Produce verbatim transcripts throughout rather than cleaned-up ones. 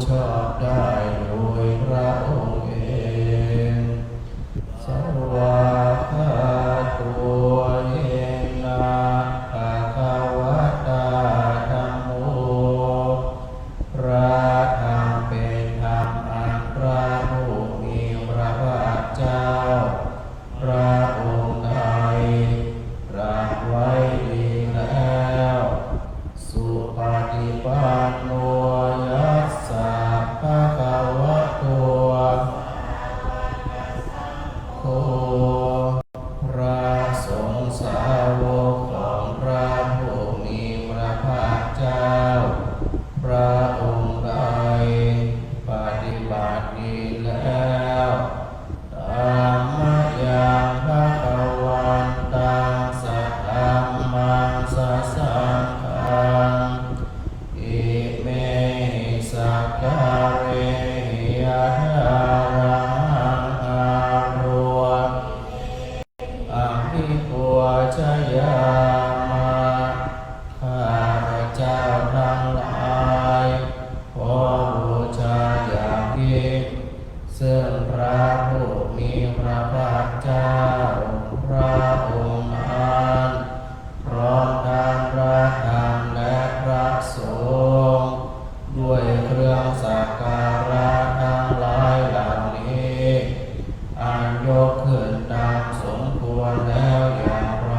ชอบได้โดยพระองค์เอง สวากขาโต เยนะ ภะคะวะตา ธัมโม พระธรรมเป็นธรรมอันพระผู้มีพระภาคเจ้า พระองค์ใดตรัสไว้ดีแล้ว สุปฏิปันโน ยัสสะ ภะคะวะโต สาวกสังโฆ พระสงฆ์สาวกของพระผู้มีพระภาคเจ้า พระองค์ใดปฏิบัติดีแล้ว ธัมมะยัง ภะคะวันตัง สะธัมมัง สะสังฆัง อิเมหิ สักการะหิ ยะถา อะระหัง อาโร อะภิปูชยามะ ข้าพเจ้าทั้งหลาย ขอบูชาอย่างยิ่ง ซึ่งพระผู้มีพระภาคเจ้า พระองค์นั้น พร้อมทั้งพระธรรมและพระสงฆ์ ด้วยเครื่องสักการะทั้งหลายเหล่านี้ อันยกขึ้นตามสมควรแล้วอย่างไร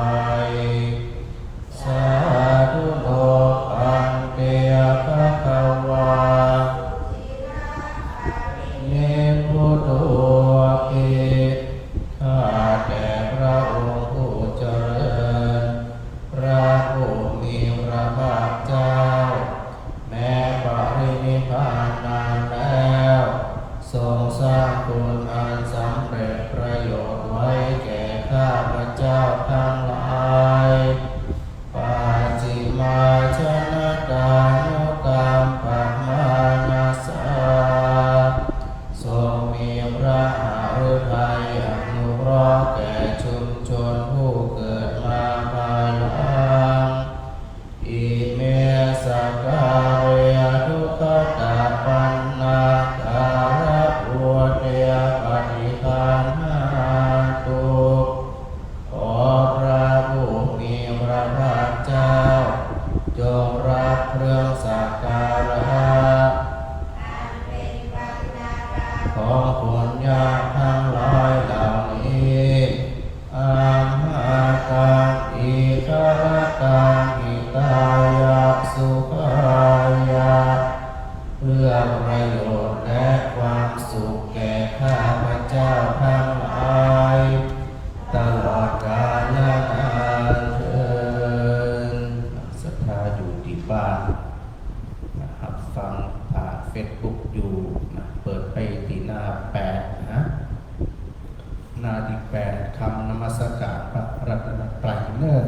สาธุโน ภันเต ภะคะวา นิพพุโต ปิ ข้าแต่พระองค์ผู้เจริญ พระผู้มีพระภาคเจ้า แม้ปรินิพพานนานแล้ว ทรงสร้างคุณอันสำเร็จประโยชน์ไว้แก่ข้าพเจ้าทั้งหลาย ปัจฉิมาชนตานุกัมปมานะสา ทรงมีพระหฤทัยอนุเคราะห์แก่ชุมชนผู้เกิดมาภายหลัง อิเม สักกาเร ทุกขตาปันนาคาระ อุเท ปฏิคันหาตุ ขอพระผู้มีพระภาคเจ้า จงรับเครื่องสักการะ อันเป็นบรรณาการของคนยากทั้งหลายเหล่านี้ อัมหากัง อิทรตัง หิตายะ สุขายะ เพื่อประโยชน์และความสุขแก่ข้าพเจ้าทั้งหลาย ตลอดกาลนานเทอญ ศรัทธาอยู่ตี้บ้าน นะ ฮับฟังผ่านเฟซบุ๊กอยู่นะ เปิดไปตี้หน้าแปดนะ หน้าตี้แปด คำนมัสการพระรัตนตรัยเนอะ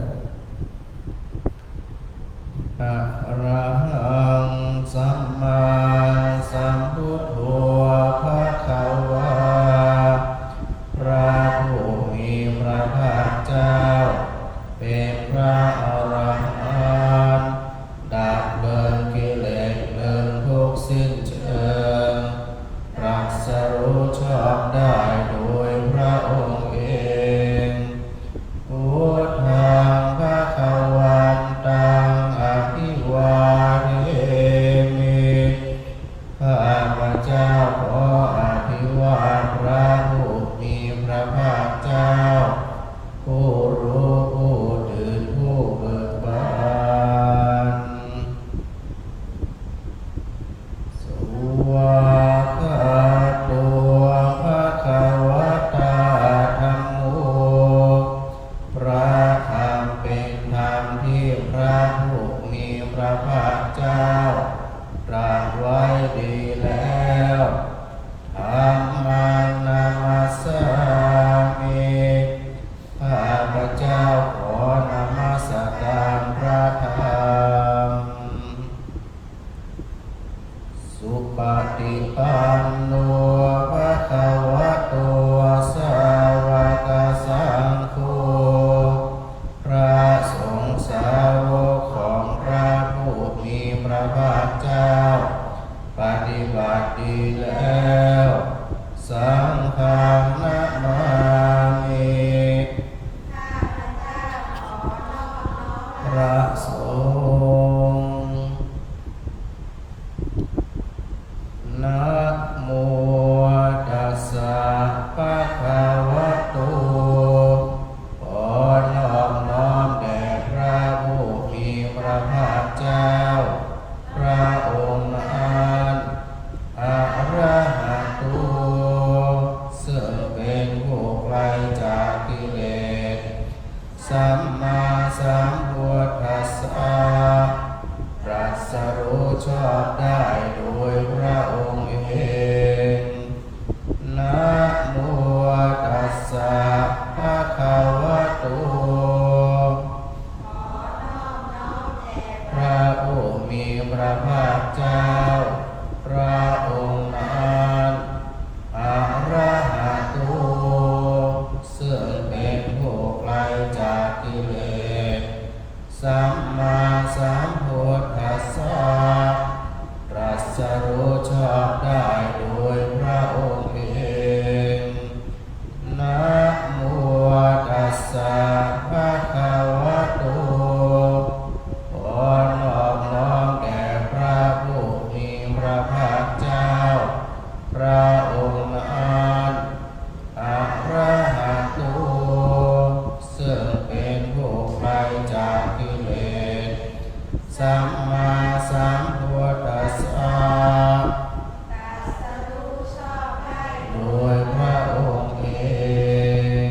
อะระหัง สัมมาสัมพุทโธ ภะคะวา พระผู้มีพระภาคเจ้า เป็นพระอรหันต์ ดับเพลิงกิเลสเพลิงทุกข์สิ้นเชิง ตรัสรู้ชอบได้โดยพระองค์เอง พุทธัง ภะคะวันตัง อะภิวาเทมิ ข้าพเจ้าขออภิวาทพระผู้มีพระภาคเจ้า ผู้รู้ผู้ตื่นผู้เบิกบาน สวากขาโต ภะคะวะตา ธัมโม พระธรรมเป็นธรรมที่พระผู้มีพระภาคเจ้า ตรัสไว้ดีแล้ว ธัมมัง นะมัสสามิ ข้าพเจ้าขอนมัสการพระธรรม สุปฏิปันโน ภะคะวะโต สาวกสังโฆ พระสงฆ์สาวกของพระผู้มีพระภาคเจ้า ปฏิบั สงฆ์ นะโมตัสสะ ภะคะวะโต ขอนอบน้อมแด่พระผู้มีพระภาคเจ้า พระองค์นั้น อะระหะโต ซึ่งเป็นผู้ไกลจากกิเลส สัมมาสัมพุทธัสสะ ตรัสรู้ชอบได้โดยพระองค์เอง นะโมตัสสะ ภะคะวะโต พระผู้มีพระภาคเจ้า พระองค์นั้น อะระหะโต ซึ่งเป็นผู้ไกลจากกิเลส สัมมาสัมพุทธัสสะ ตรัสรู้ชอบได้โดยพระองค์เอง นะโมตัสสะ ภะคะวะโต ขอนอบน้อมแด่พระผู้มีพระภาคเจ้า พระองค์นั้น อะระหะโต ซึ่งเป็นผู้ไกลจากกิเลส สัมมาสัมพุทธัสสะ ตรัสรู้ชอบได้โดยพระองค์เอง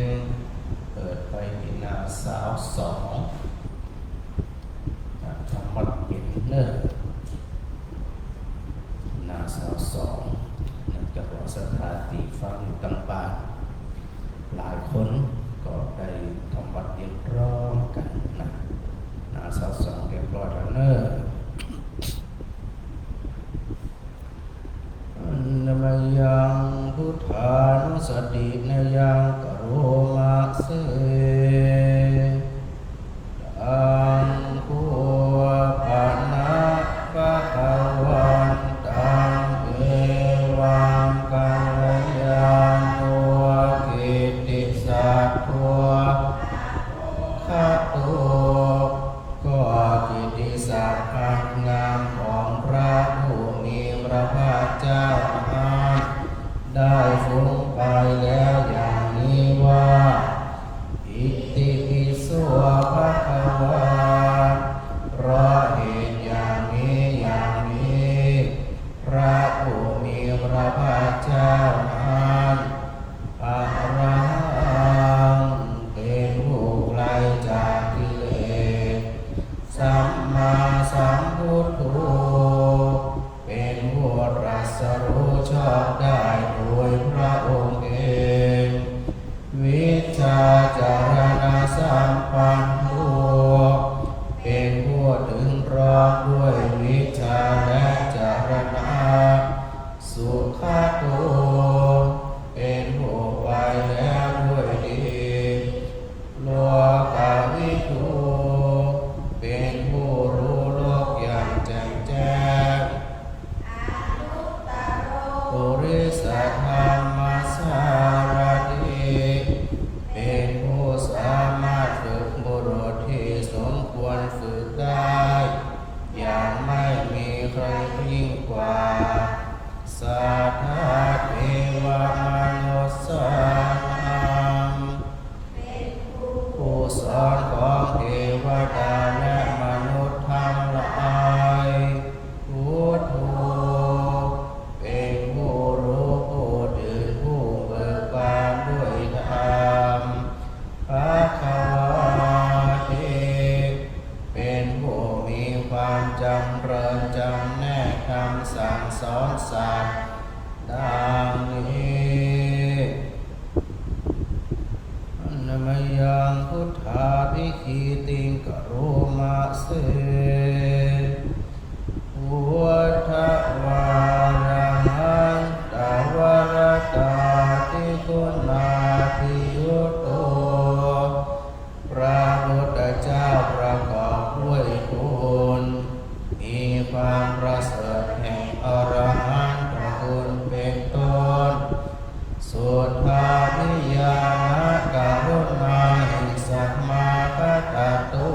เปิดไปตี้หน้าซาวสอง ธรรมะเป๋นเนอร์ หน้าซาวสอง เนื่องจากว่าศรัทธาตี้ฟังอยู่ตังบ้าน หลายคนก็ได้ทำวัตรเรียบร้อยกั๋นนะ หน้าซาวสองเรียบร้อยแล้วเนอร์ Annamayam buddhānussatinayaṃ karoma se. Taṃ kho pana bhagavantaṃ evaṃ kalyāṇo kittisaddo āgū khato. ก็กิตติศัพท์อันงามของพระผู้มีพระภาคเจ้านั้นได้ฟุ้งไปแล้วอย่างนี้ว่า Itipi so bhagavā. เพราะเหตุอย่างนี้ อย่างนี้ พระผู้มีพระภาคเจ้านั้น Arahaṃ เป็นผู้ไกลจากกิเลส Sammāsambuddho เป็นผู้ตรัสรู้ชอบได้โดยพระองค์เอง Vijjācaraṇasampanno เป็นผู้ถึงพร้อมด้วยวิชชาและจรณะ Sugato เป็นผู้ไปแล้วด้วยดี Lokavidū เป็นผู้รู้โลกอย่างแจ่มแจ้ง Anuttaro purisadammasārathi เป็นผู้สามารถฝึกบุรุษที่สมควรฝึกได้ อย่างไม่มีใครยิ่งกว่า Satthā devamanussānaṃ เป็นผู้สอนของเทวดาและมนุษย์ทั้งหลาย Buddho เป็นผู้รู้ผู้ตื่นผู้เบิกบานด้วยธรรม Bhagavāti เป็นผู้มีความจำเริญจำแนกธรรมสั่งสอนสัตว์ดังนี้ Annamayam buddhābhigītiṃ karoma se. Buddhavārahantavaratādiguṇābhiyutto พระพุทธเจ้าประกอบด้วยคุณ มีความประเสริฐแห่งอรหันตคุณเป็นต้น Suddhābhiñāṇakaruṇāhi samāgatatto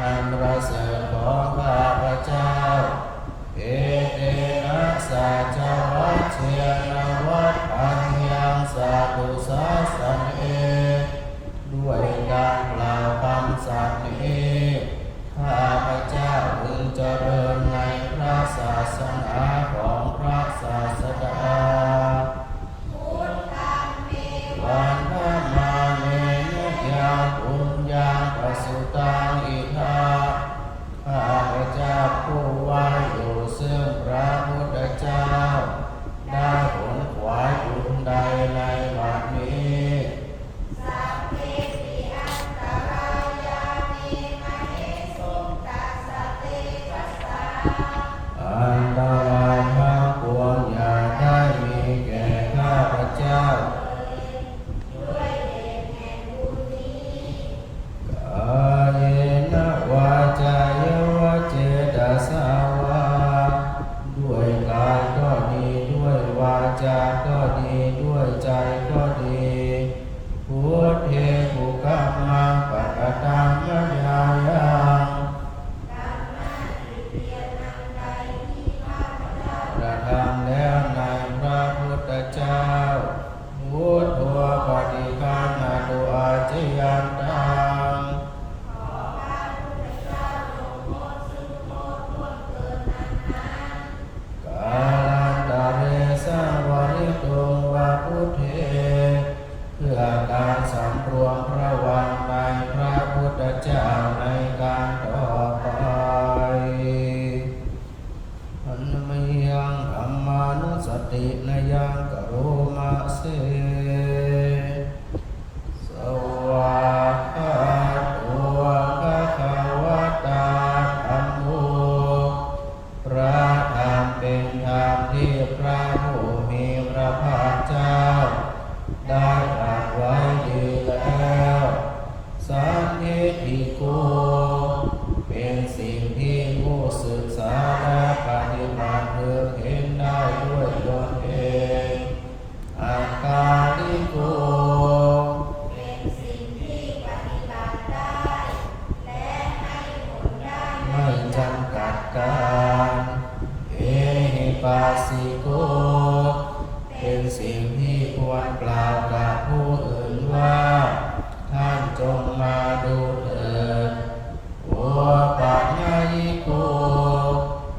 อันประเสริฐของข้าพเจ้า เอเตนะ สัจจวัจเจนะ วัฏฏัง ยัง สัตถุสาสะเน ด้วยการกล่าวคำสัตย์นี้ ข้าพเจ้าพึงเจริญในพระศาสนาของพระศาสดา วันทะมาเนนะ ยัง ปุญญัง ปะสุตัง อิทา ข้าพเจ้าผู้ไหว้อยู่ซึ่งพระพุทธเจ้า ได้ขนขวายบุญใดในบัดนี้ สัพเพปิ อันตรายาเน มะเหสุง ตัสสะเตจะสา อันตรายทั้งปวงอย่าได้มีแก่ข้าพเจ้า ด้วยเหตุแห่งบุญนี้ กาเยนะ วาจายะวะ เจตสาวา ด้วยกายก็ดี ด้วยวาจาก็ดี ด้วยใจก็ดี พุทเท กุกัมมัง ปะกะตัง มะยายัง กรรมอันเพียรอันใดที่ข้าพเจ้ากระทำแล้วในพระพุทธเจ้า พุทโธ ปะฏิฆันหะตุ อาชะยันตัง ขอพระพุทธเจ้าจงพ้นซึ่งโทษล่วงเกินอันนั้น กาลันตะเร สังวะริตุง วะ พุทเท เพื่อการสำรวมระวังในพระพุทธเจ้าในการต่อไป อันนมะยัง ธัมมานุสตินะยัง กะโรมะเส สวากขาโต ภะคะวะตา ธัมโม พระธรรมเป็นธรรมที่พระผู้มีพระภาคเจ้าได้ตรัสไว้ดีแล้ว สันทิฏฐิโก เป็นสิ่งที่ผู้ศึกษาและปฏิบัติพึงเห็นได้ด้วยตนเอง อะกาลิโก เป็นสิ่งที่ปฏิบัติได้และให้ผลได้ไม่จำกัดกาล เอหิปัสสิโก เป็นสิ่งที่ควรกล่าวกับผู้อื่นว่า ท่านจงมาดูเถิด โอปัญญิโก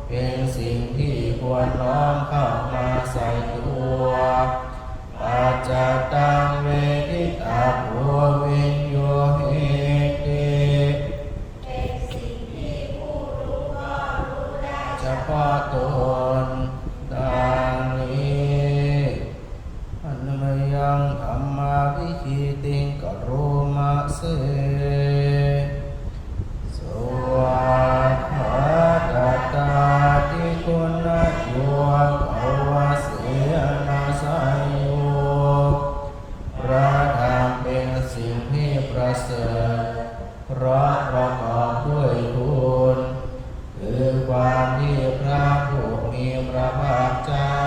เป็นสิ่งที่ควรน้อมเข้ามาใส่ตัว ปัจจตัง เวทิตาโภ วิญญูหิติ เป็นสิ่งที่ผู้รู้ก็รู้ได้เฉพาะตน ดังนี้ อันนมะยัง ธัมมาภิกขีติง กะโรมะเส สวากขาตตาทิคุณโยกวเสนะสังโย พระธรรมเป็นสิ่งที่ประเสริฐ เพราะประกอบด้วยคุณ คือความที่พระผู้มีพระภาคเจ้า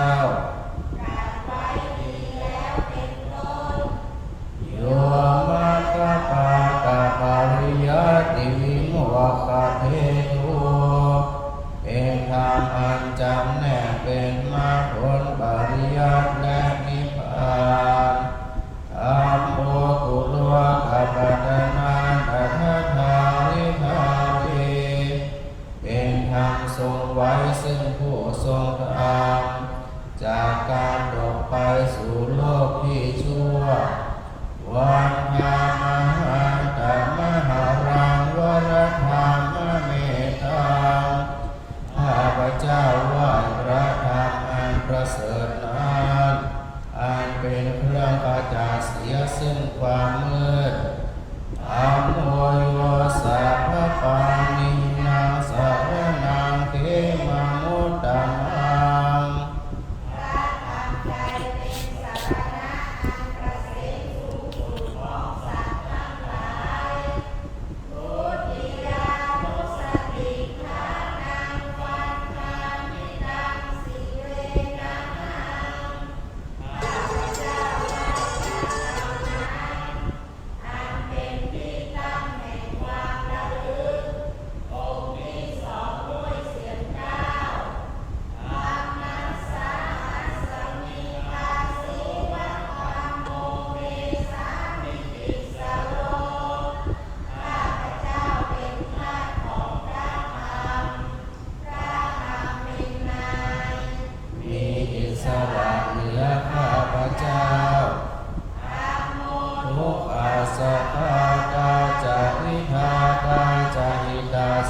ตรัสไว้ดีแล้วเป็นต้น โยมัคคปาตปริยัติวิโมกขเทโท เป็นธรรมอันจำแนกเป็นมรรคผลปริยัติและนิพพาน ธัมโมกุโลกปัตตนานัฏฐาริธารี เป็นธรรมทรงไว้ซึ่งผู้ทรงธรรม จากการตกไปสู่โลกที่ชั่ว วันทามหันตมหารังวรธรรมเม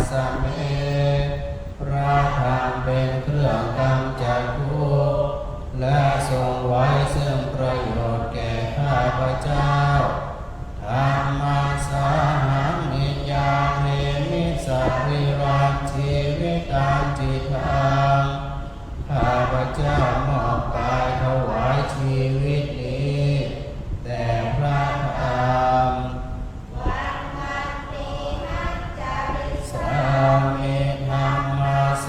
สเม พระธรรมเป็นเครื่องกำจัดทุกข์ และทรงไว้ซึ่งประโยชน์แก่ข้าพเจ้า ธัมมัสสาหัง นิยาเมมิ สะรีรัง จีวิตัง จิตตัง ข้าพเจ้ามอบกายถวายชีวิตนี้แด่พระธรรม สามิ ธัมมาเส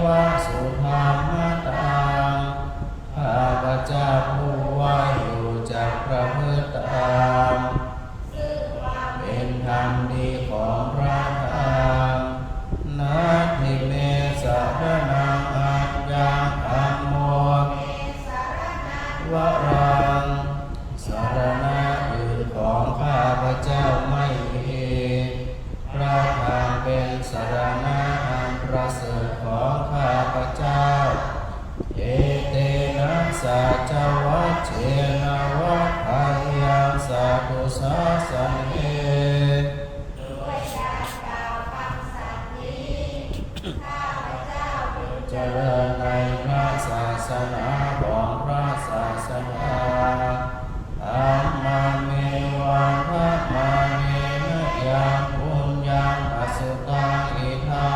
วะ สุธัมมตัง ข้าพเจ้าผู้ว่าอยู่จักประพฤติตาม ซึ่งความเป็นธรรมดีของพระธรรม นัตถิเม สะระณัง อัญญัง ธัมโม เม สะระณัง วรัง สรณะอื่นของข้าพเจ้าไม่มี พระธรรมเป็นสรณะอันประเสริฐของข้าพเจ้า เอเตนะ สัจจวัจเจนะ วัฏฏะยัง สัตถุสาสะเน ด้วยการกล่าวคำสัตย์นี้ ข้าพเจ้าเจริญในพระศาสนาของพระศาสดา ธัมมัง เมวัง ธัมมาเนนะ ยัง ปุญญัง อสุตัง อิทา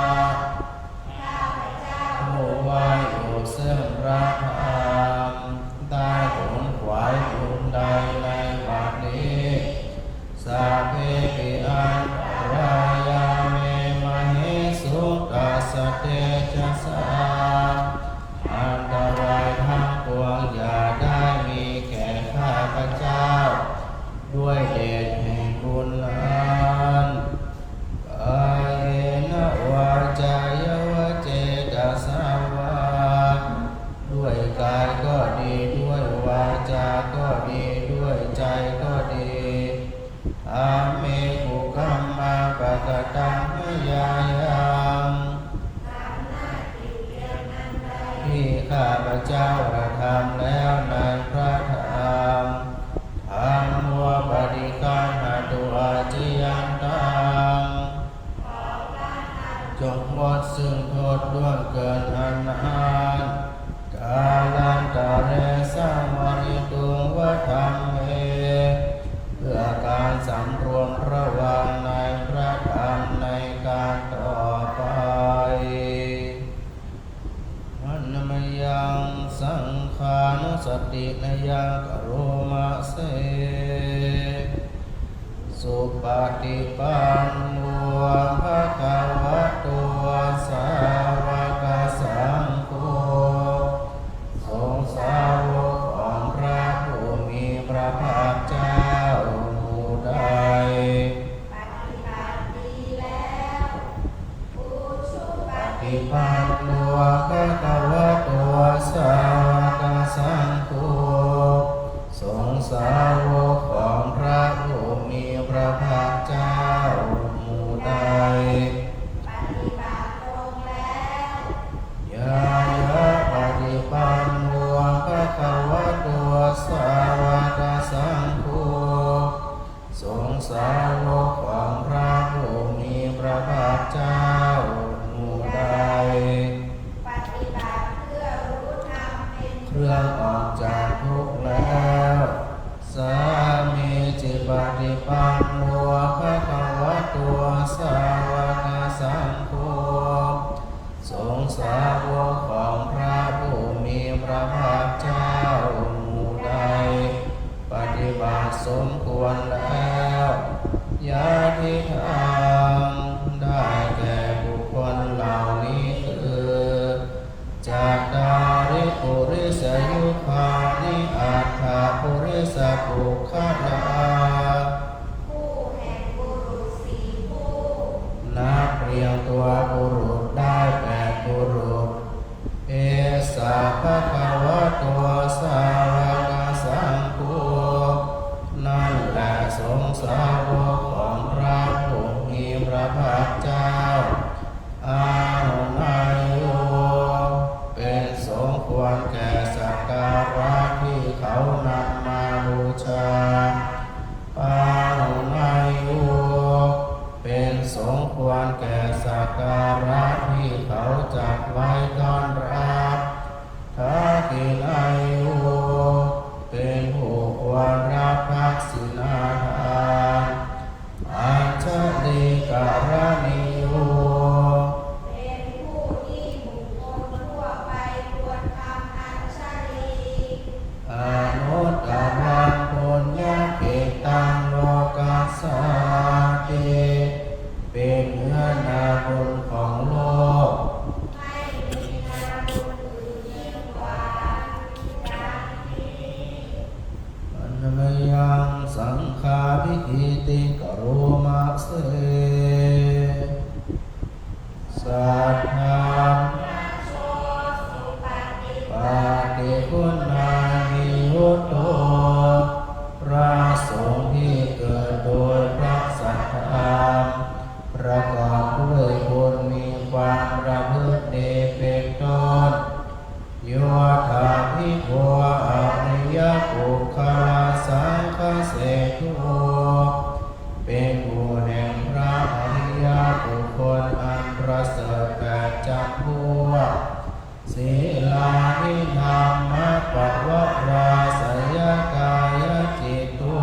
ข้าพเจ้าผู้ว่าอยู่ซึ่งพระธรรม ได้ขนขวายบุญใดในบัดนี้ สัพเพปิ อันตรายา เม มะเหสุ ตัสสะ เตจะสสา อันตรายทั้งปวงอย่าได้มีแก่ข้าพเจ้า ด้วยเดชแห่งบุญนั้น กาเยนะ วาจายะ วะ เจตสา วา ด้วยกายก็ดี ด้วยวาจาก็ดี ด้วยใจก็ดี ธัมเม กุกัมมัง ปะกะตัง มะยายัง ที่ข้าพเจ้ากระทำแล้วในพระธรรม ธัมโม ปะฏิคันหะตุ อาชยันตัง จงงดซึ่งโทษล่วงเกินอันนั้น กาลันตะเร สังวะริตุง วะ ธัมเม เพื่อการสำรวมระวังในพระธรรมในการต่อไป มะนะมะยัง สังฆานุสตินะยัง กะโรมะ เส สุปะฏิปันโน ภะคะวะโต สาวะกะสังโฆ สงฆ์สาวกของพระผู้มีพระภาคเจ้าหมู่ใด ปะฏิปันโน ภะคะวะโต สาวะกะสังโฆ สงฆ์สาวกของพระผู้มีพระภาคเจ้าหมู่ใด ปะฏิบัติตรงแล้ว ญาณะปะฏิปันโน ภะคะวะโต สาวะกะสังโฆ สงฆ์สาวกของพระผู้มีพระภาคเจ้าหมู่ใด ปะฏิบัติเพื่อรู้ธรรมเป็นเครื่องออกจากทุกข์แล้ว สามีจิปะฏิปันโน ภะคะวะโต สาวะกะสังโฆ สงฆ์สาวกของพระผู้มีพระภาคเจ้าหมู่ใด ปฏิบัติสมควรแล้ว ยะทิทัง ได้แก่บุคคลเหล่านี้คือ จัตตาริปุริสยุคานิ อัตถะปุริสปุคคลา ผู้แห่งบุรุษสี่ผู้ นับเรียงตัวบุรุษได้แปดบุรุษ เอสสะ ภะคะวะโต สาวะกะสังโฆ นั่นแหละสงฆ์สาวกของพระผู้มีพระภาคเจ้า อาหุเนยโย เป็นสงฆ์ควรแก่สักการะที่เขานำมาบูชา ปาหุเนยโย เป็นสง ควรแก่สักการะที่เขาจัดไว้ต้อนรับ ทักขิณายุ เป็นผู้ควรรับทักษิณาทาน อัญชลีกรณีโย เป็นผู้ที่บุคคลทั่วไปควรทำอัญชลี อนุตตรังปุญญเขตตังโลกัสสาติ เป็นเนื้อนาบุญของโลก ไม่มีนาบุญอื่นยิ่งกว่า ดังนี้ Annamayaṃ saṅghābhigītikaromasse. Saddhammajo supati- patiguṇābhiyutto พระสงฆ์ที่เกิดโดยพระสัทธรรม ประกอบด้วยคุณมีความประพฤติดีเป็นต้น Yodāvidho ariyapuggalāsaṅghaseṭṭho เป็นหมู่แห่งพระอริยบุคคลอันประเสริฐแปดจำพวก Sīlādidhammapavarāsayakāyacitto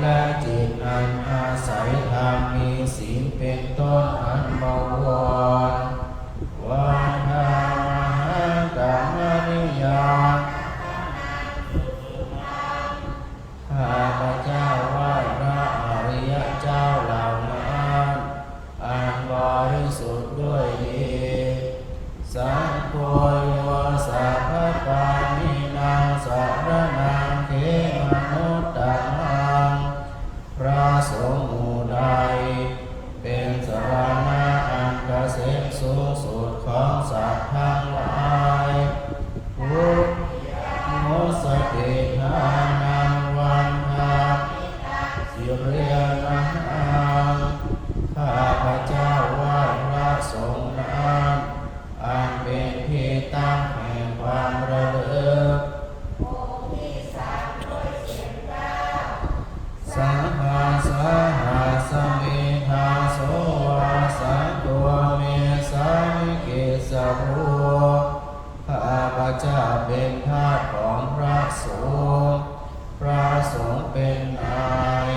และจิตอันอาศัยธรรมมีศีลเป็นต้นอันบวร Vandāmahaṃ tamariyā ข้าพเจ้าไหว้พระอริยเจ้าเหล่านั้น อันบริสุทธิ์ด้วยดี Saṅgho yo sabbapāṇīnaṃ saraṇaṃ khemamuttamaṃ พระสงฆ์หมู่ใด เป็นสรณะอันเกษมสูงสุดของสัตว์ทั้งหลาย Dukkhippamuccaye tānaṃ vandāmi taṃ sirenahaṃ ข้าพเจ้าไหว้พระสงฆ์นั้น อันเป็นที่ตั้งแห่งความระลึก องค์ที่สามด้วยเสียงเก้า Saṅghassa hāsami dāso vā saṅgho me sāmikissaro ข้าพเจ้าเป็นทาสของพระสงฆ์ พระสงฆ์เป็นนาย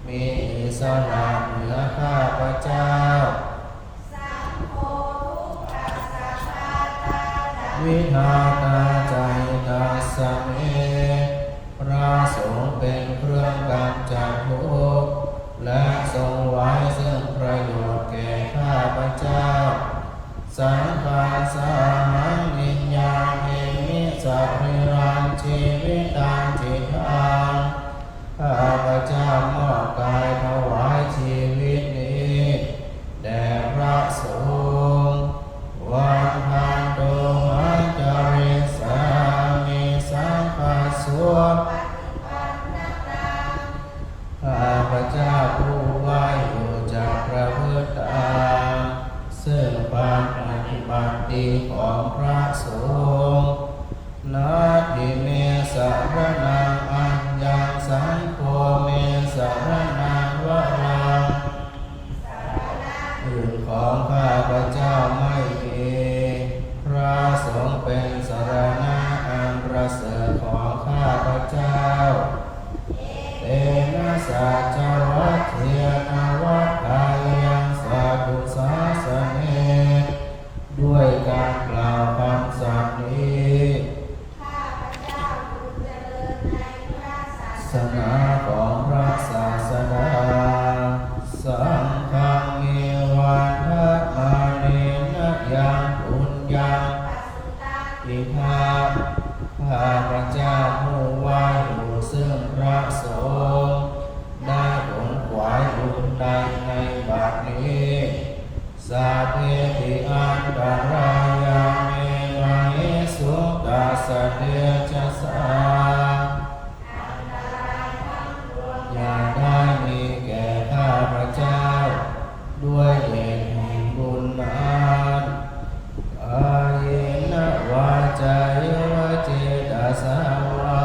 มีอิสระเหนือข้าพเจ้า Saṅgho dukkhassa ghātā ca vidhātā ca hitassa me พระสงฆ์เป็นเครื่องกำจัดทุกข์ และทรงไว้ซึ่งประโยชน์แก่ข้าพเจ้า Saṅghassāhaṃ niyyāmi sarīrañca jīvitañcidaṃ ข้าพเจ้ามอบกายถวายชีวิตนี้ แด่พระสงฆ์ Vandanto haṃ carissāmi saṅghassopaṭipannaṃ ข้าพเจ้าผู้ไหว้อยู่จักประพฤติตาม ซึ่งความปฏิบัติดีของพระสงฆ์ Natthi me saraṇaṃ aññaṃ saṅgho me saraṇaṃ varaṃ อื่นของข้าพเจ้าไม่มี พระสงฆ์เป็นสรณะอันประเสริฐของข้าพเจ้า Etena saccavajjena vadāmyaṃ satthu sāsane ด้วยการกล่าวคำสัตย์นี้ ข้าพเจ้าพึงเจริญในพระศาสนาของพระศาสดา Saṅghaṃ me vandamānena yaṃ puññaṃ pasutaṃ idha ข้าพเจ้าผู้ไหว้อยู่ซึ่งพระสงฆ์ ได้ผลขวายบุญใดในบัดนี้ Sabbepi antarāyā me māhesuṃ tassa tejasā อย่าได้มีแก่ข้าพเจ้า ด้วยเดชแห่งบุญนั้น Kāyena vācāya va cetasā vā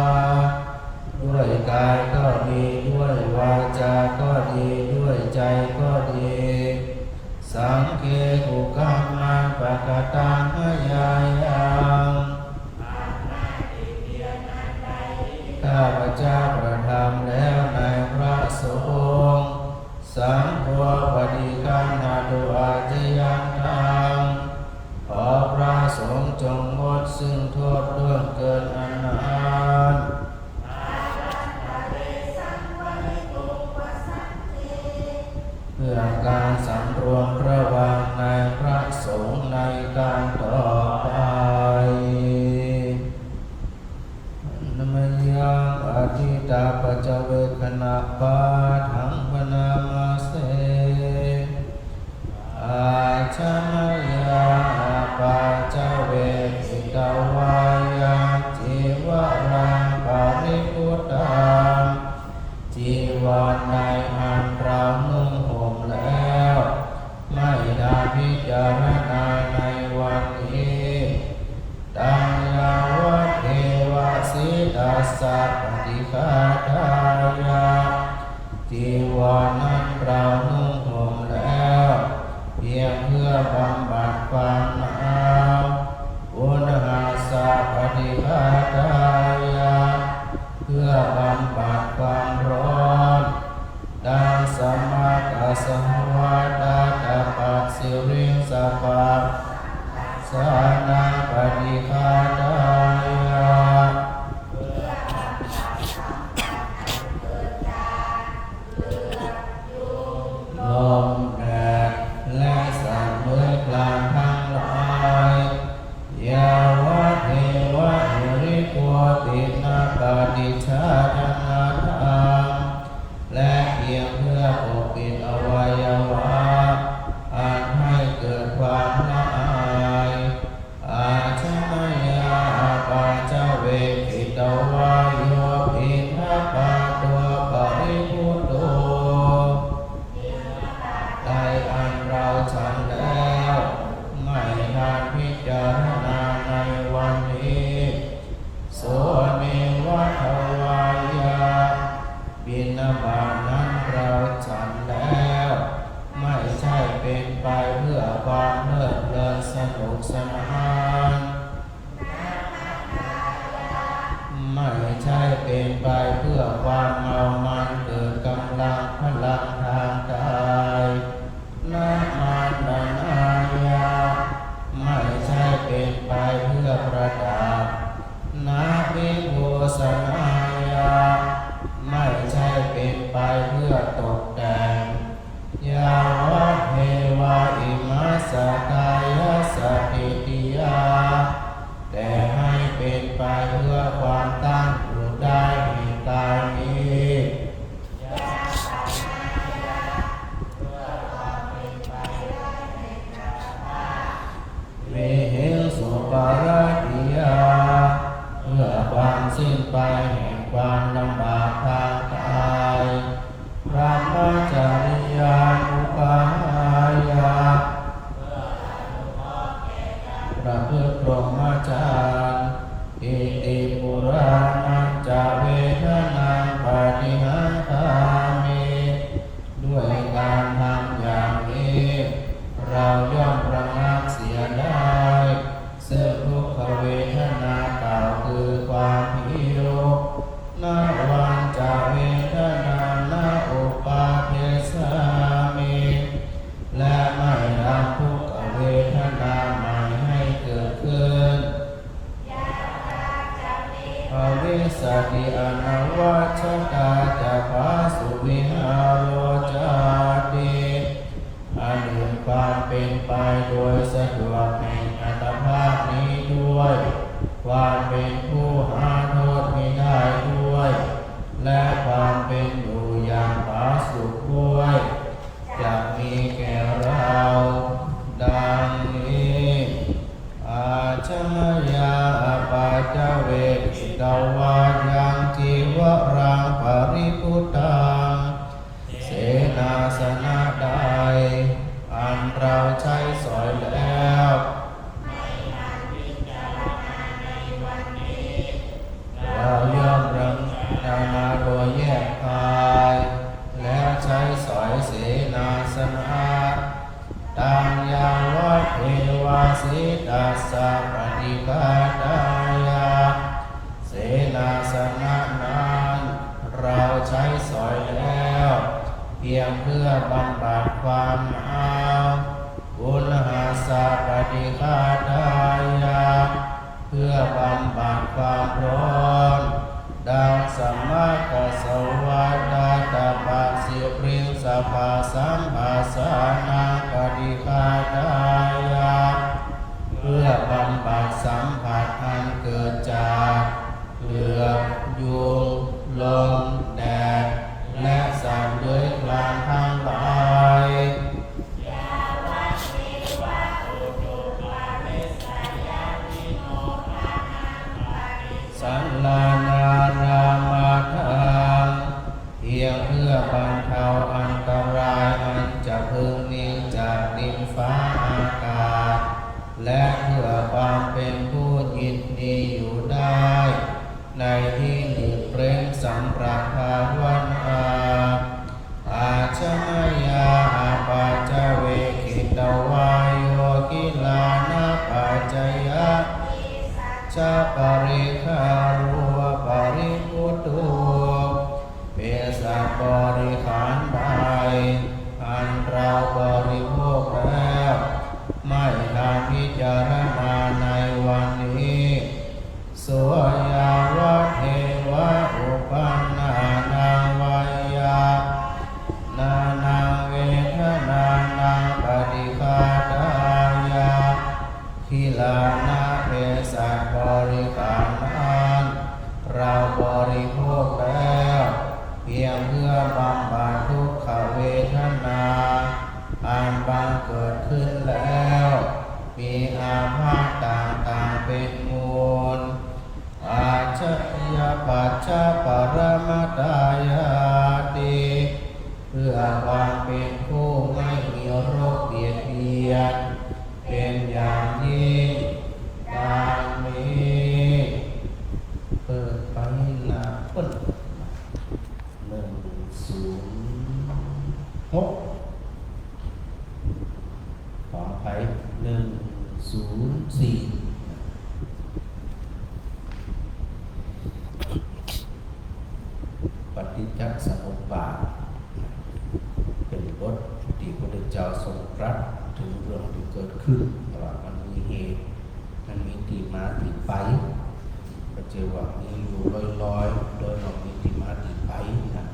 ด้วยกายก็ดี ด้วยวาจาก็ดี ด้วยใจ ก็ดี สังเฆ กุกัมมัง ปะกะตัง มะยายัง ข้าพเจ้ากระทำแล้วในพระสงฆ์ สังโฆ ปะฏิคันหะตุ อาชะยันตัง ขอพระสงฆ์จงงดซึ่งโทษล่วงเกินอันนั้น เพื่อการสำรวมระวังในพระสงฆ์ในการต่อไป นะมะยัง อะทิตตะปัจจเวกขณะปาทัง ภะนะมะเส อาชะมะยา ปัจจเวกขิตวายัง จีวรัง ปะริภุตตัง จีวรในอันเรานุ่งห่มแล้ว ไม่ได้พิจารณาในวันนี้ ตัง ยาวะเทวะ สีตัสสะ ปะฏิฆาตายะ จีวรนั้นเรานุ่งห่มแล้ว เพียงเพื่อบำบัดความหนาว อุณหัสสะ ปะฏิฆาตายะ เพื่อบำบัดความร้อน ตัสมา กัสสะวะ ตะตะปะ สิริงสะปะ สานัง ปะฏิฆาตายะ ลมแดดและสัตว์เลื้อยคลานทั้งหลาย ยาวะเทวะ หิริโกตินะ ปะติชฌานะทัง และเพียงเพื่อปกปิดอวัยวะ อันให้เกิดความละอาย อาชะมะยา ปัจจเวกขิตวาโย ปิณฑปาโต ปะริภุตโต ในอันเราฉันแล้ว ไม่ทันพิจารณาในวันนี้ โสเนวะ ทวายะ บิณฑบาตนั้นเราฉันแล้ว ไม่ใช่เป็นไปเพื่อความเพลิดเพลินสนุกสนาน ไม่ใช่เป็นไปเพื่อความเมามันเกิดกำลังพลังทางกาย นะมันตนายะ ไม่ใช่เป็นไปเพื่อประดับ นะวิภูสนายะ ไม่ใช่เป็นไปเพื่อตกแต่ง ยาวะเทวะ อิมัสสะกายัสสะ ฐิติยา แต่ให้เป็นไปเพื่อความตั้งอยู่ได้แห่งกายนี้ วิหิงสุปาราติยา เพื่อความสิ้นไปแห่งความลำบากทางกาย พรหมจริยานุกาหายะ ประพฤติพรหมจรรย์ อิติปุราณัญจะ เวทนาปฏิหังคามิ ด้วยการทำอย่างนี้ เราย่อมระงับเสียได้ ซึ่งทุกขเวทนาเก่าคือความหิว นะวัญจะเวทนานะอุปาเทสามิ และไม่ทำทุกขเวทนาใหม่ให้เกิดขึ้น ภวิสสติอนัววัชชตาจะ ภาสุวิหาโรจาติ อันอื่นความเป็นไปโดยสะดวกแห่งอัตภาพนี้ด้วย ความเป็นผู้หาโทษมิได้ด้วย และความเป็นอยู่อย่างผาสุกด้วย จักมีแก่เรา ดังนี้ อาชะมะยา ปัจจเวกขิตวายัง จีวรัง ปะริภุตตัง เสนาสนะใด อันเราใช้สอยแล้ว สนะ ตัง ยาวะเทวะสีตัสสะ ปะฏิฆาตายะ เสนาสนะนั้น เราใช้สอยแล้ว เพียงเพื่อบำบัดความหนาว อุณหัสสะ ปะฏิฆาตายะ เพื่อบำบัดความร้อน ดัง สะมะกะสะวะ ตะตะปะ สิริงสะปะ สัมผัสสานัง ปะฏิฆาตายะ เพื่อบำบัดสัมผัสอันเกิดจากเหลือบ ยุง ลม แดด และสัตว์เลื้อยคลานทั้งหลาย สัลลานานามาทัง เพียงเพื่อบรรเทาอันตรายอันจะพึงมีจากดินฟ้าอากาศ และเพื่อความเป็นผู้ยินดีอยู่ได้ ในที่หลีกเร้นสำหรับภาวนา อาจมยา อปัจจเวกขิตวาโย ขิลานะปัจจยะ ชะปริคาโร ปริพุทโธ เภสัชบริขารใด อันเราบริโภคแล้ว ไม่ทันพิจารณาในวันนี้ โส ยาวะเทวะ อุปันนานัง วายามานานัง เวทนานัง ปะฏิฆาตายะ ขิลานะ เภสัชบริขารนั้น เราบริโภคแล้ว เพียงเพื่อบำบัดทุกขเวทนา อันบังเกิดขึ้นแล้ว มีอาพาธต่างๆ เป็นมูล อาชญาปัจจปรมตายาติ เพื่อความเป็นผู้ไม่มีโรคเบียดเบียน เป็นอย่างยิ่ง ดังนี้ เปิดไปหน้าเปิ้น หนึ่งศูนย์หก ขออภัย หนึ่งศูนย์สี่ ปฏิจจสมุปบาท เป๋นบทตี้พระพุทธเจ้าทรงตรัสเถิงเรื่องตี้เกิดขึ้น ว่ามันมีเหตุ มันมีตี้มาตี้ไป บ่ใจ้ว่ามีอยู่ลอยๆ โดยบ่มีตี้มาตี้ไปนะ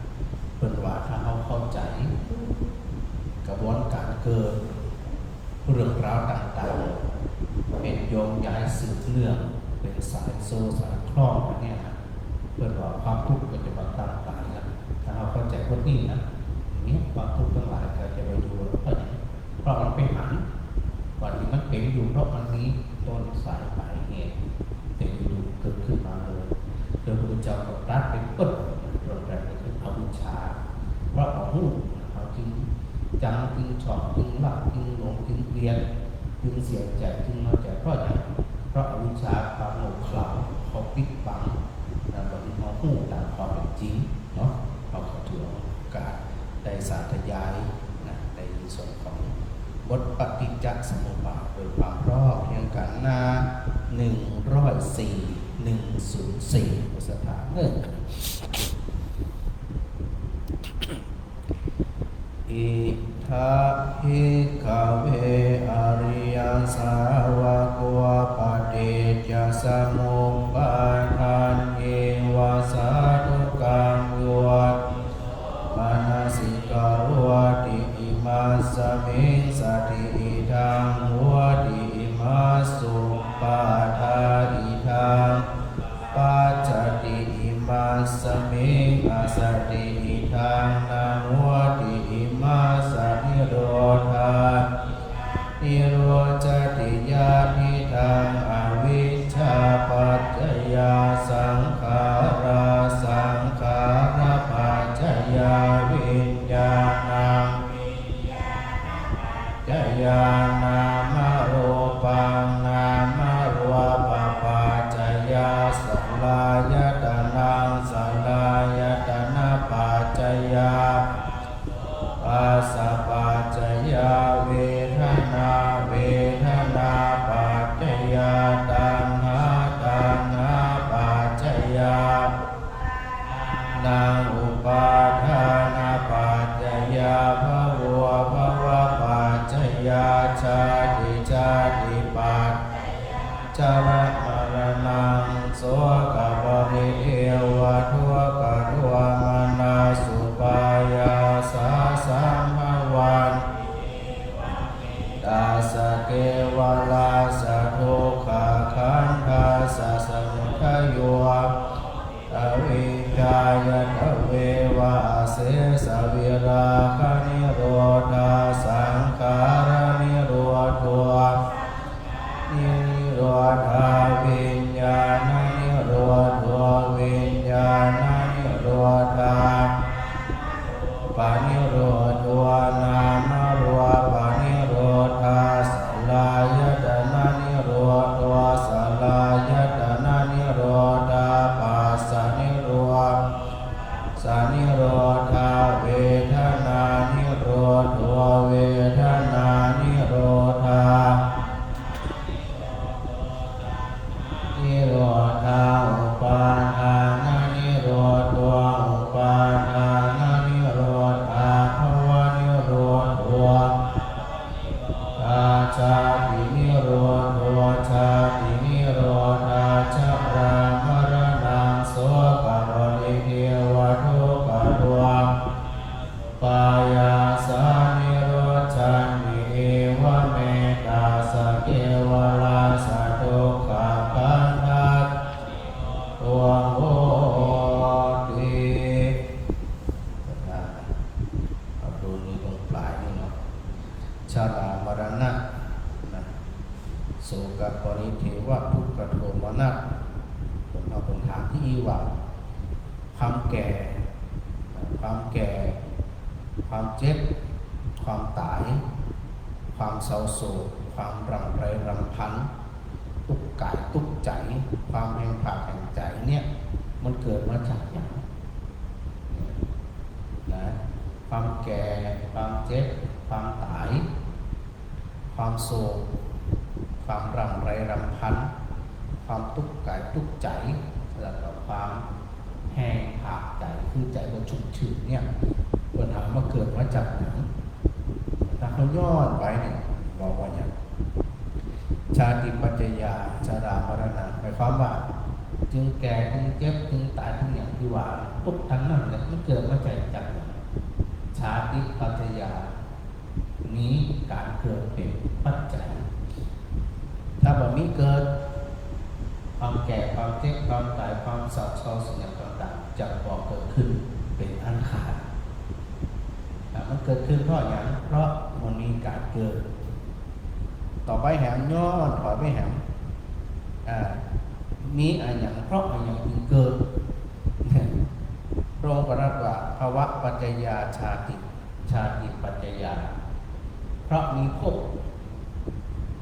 เปิ้นว่าถ้าเฮาเข้าใจ๋กระบวนก๋านเกิด เรื่องราวต่างๆ เป๋นโยงใยสืบเนื่อง เป๋นสายโซ่สายคล้องอันเนี้ยนะ เปิ้นว่าความทุกข์ก็จะบ่ตังต๋ายละ ถ้าเฮาเข้าใจ๋ข้อนี้นะ เนี่ย ความทุกข์ตังหลายก็จะบ่อยู่ เพราะหยัง เพราะมันไปหัน ว่าตี้มันเป๋นอยู่ เพราะมันมีต้นสายปลายเหตุ เป๋นอยู่ เกิดขึ้นมาเลย โดยพระพุทธเจ้าก็ตรัสไปปึ๊บ เรื่องแรกก็คืออวิชชา เพราะบ่ฮู้ เฮาจึงจัง จึงชอบ จึงรัก จึงหลง จึงเกลียด จึงเสียใจ๋ จึงน้อยใจ๋ เพราะหยัง เพราะอวิชชา ความโง่เขลา เขาปิดบัง แล้วบ่ฮู้ต๋ามความเป๋นจริงเนาะ เฮาก็ถือโอกาสได้สาธยายนะ ในส่วนของบทปฏิจจสมุปบาทโดยความรอบเรียงกั๋น หน้า หนึ่งร้อยสี่ หนึ่งศูนย์สี่ พุทธศาสนา เออ อิทะ ภิกขะเว อะริยสาวะโก ปะฏิจจสมุปปาทันเย วะสาธุกัง โย นิ โส มะนะสิกะโรติ อิมัสสะมิง สะถิ อิทัง โหติ อิมัสสุปปาทา อิทัง ปัจจติ อิมัสสะมิง อะสะถิ อิทัง นะโหติ อิมัสสะ นิโรธา นิโรธจติ ยะถิทัง อะวิชชาปัจจยา สังขารา สังขารปัจจยา วิญญาณัง จญา นามะรูปัง นามะรูปะปัจจยา สะลายะตะนัง สะลายะตะนะปัจจยา ผัสสะปัจจ เกวะละสะ ทุกขะขันธัสสะ สมุทะโย อวิชชา ยะตะเววะ อเสสะ วิราคะนิโรธา สังขาระนิโรโธ นิโรธา วิญญาณนิโรโธ วิญญาณนิโรธา ปะนิโรโธ นามะรูปะนิโรธา สะลายะตะนะนิโรโธ สะลายะตะนะนิโรธา ปัสสะนิโร สะนิโรธา เวทนานิโรโธ เวทนานิโรธา นิโรธา อุปาทานะนิโรโธ อุปาทานะนิโรธา ภวะนิโรโธ อาชาตินิโรโธ ชาตินิโรธา ชะรามะระณัง โสกะปะริเทวะทุกขะโทมนัสสุปายาสา นิรุจฉันติ เอวะเมตตาสสะ เกวะละสะ ทุกขะขันธัสสะ นิโรโธ โหติ เอาดูนี่ตรงปลายนี่เนาะ ชรามรณะนะ โสกะปริเทวะทุกขะโทมนัส เปิ้นเอาเปิ้นถามตี้อี้ว่า ความแก่ ความแก่ ความเจ็บ ความต๋าย ความเศร้าโศก ความร่ำไรรำพัน ตุ๊กกายตุ๊กใจ๋ ความแห้งผากแห้งใจ๋เนี่ย มันเกิดมาจากหยัง นะ ความแก่ ความเจ็บ ความต๋าย ความโศก ความร่ำไรรำพัน ความตุ๊กกายตุ๊กใจ๋ แล้วก็ความแห้งผากใจ๋ คือใจ๋บ่ชุ่มชื่นเนี่ย เปิ้นถามว่าเกิดมาจากหยัง ถ้าเฮาย้อนไปเนี่ย บอกว่าหยัง ชาติปัจจยา ชรามรณะ หมายความว่า จึงแก่ จึงเจ็บ จึงต๋าย จึงหยังตี้ว่า ตุ๊กตังนั้นแหละ มันเกิดมาจาก จากหยัง ชาติปัจจยา มีก๋านเกิดเป๋นปัจจัย ถ้าบ่มีเกิด ความแก่ ความเจ็บ ความต๋าย ความเศร้าโศก สิ่งต่างๆ จะบ่เกิดขึ้นเป๋นอันขาด อ่า มันเกิดขึ้นเพราะหยัง เพราะมันมีก๋านเกิด ต่อไปแหม ย้อนถอยไปแหม อ่า มีอะหยัง เพราะอะหยังจึงเกิด พระองค์ก็ตรัสว่า ภวปัจจยาชาติ ชาติปัจจยา เพราะมีภพ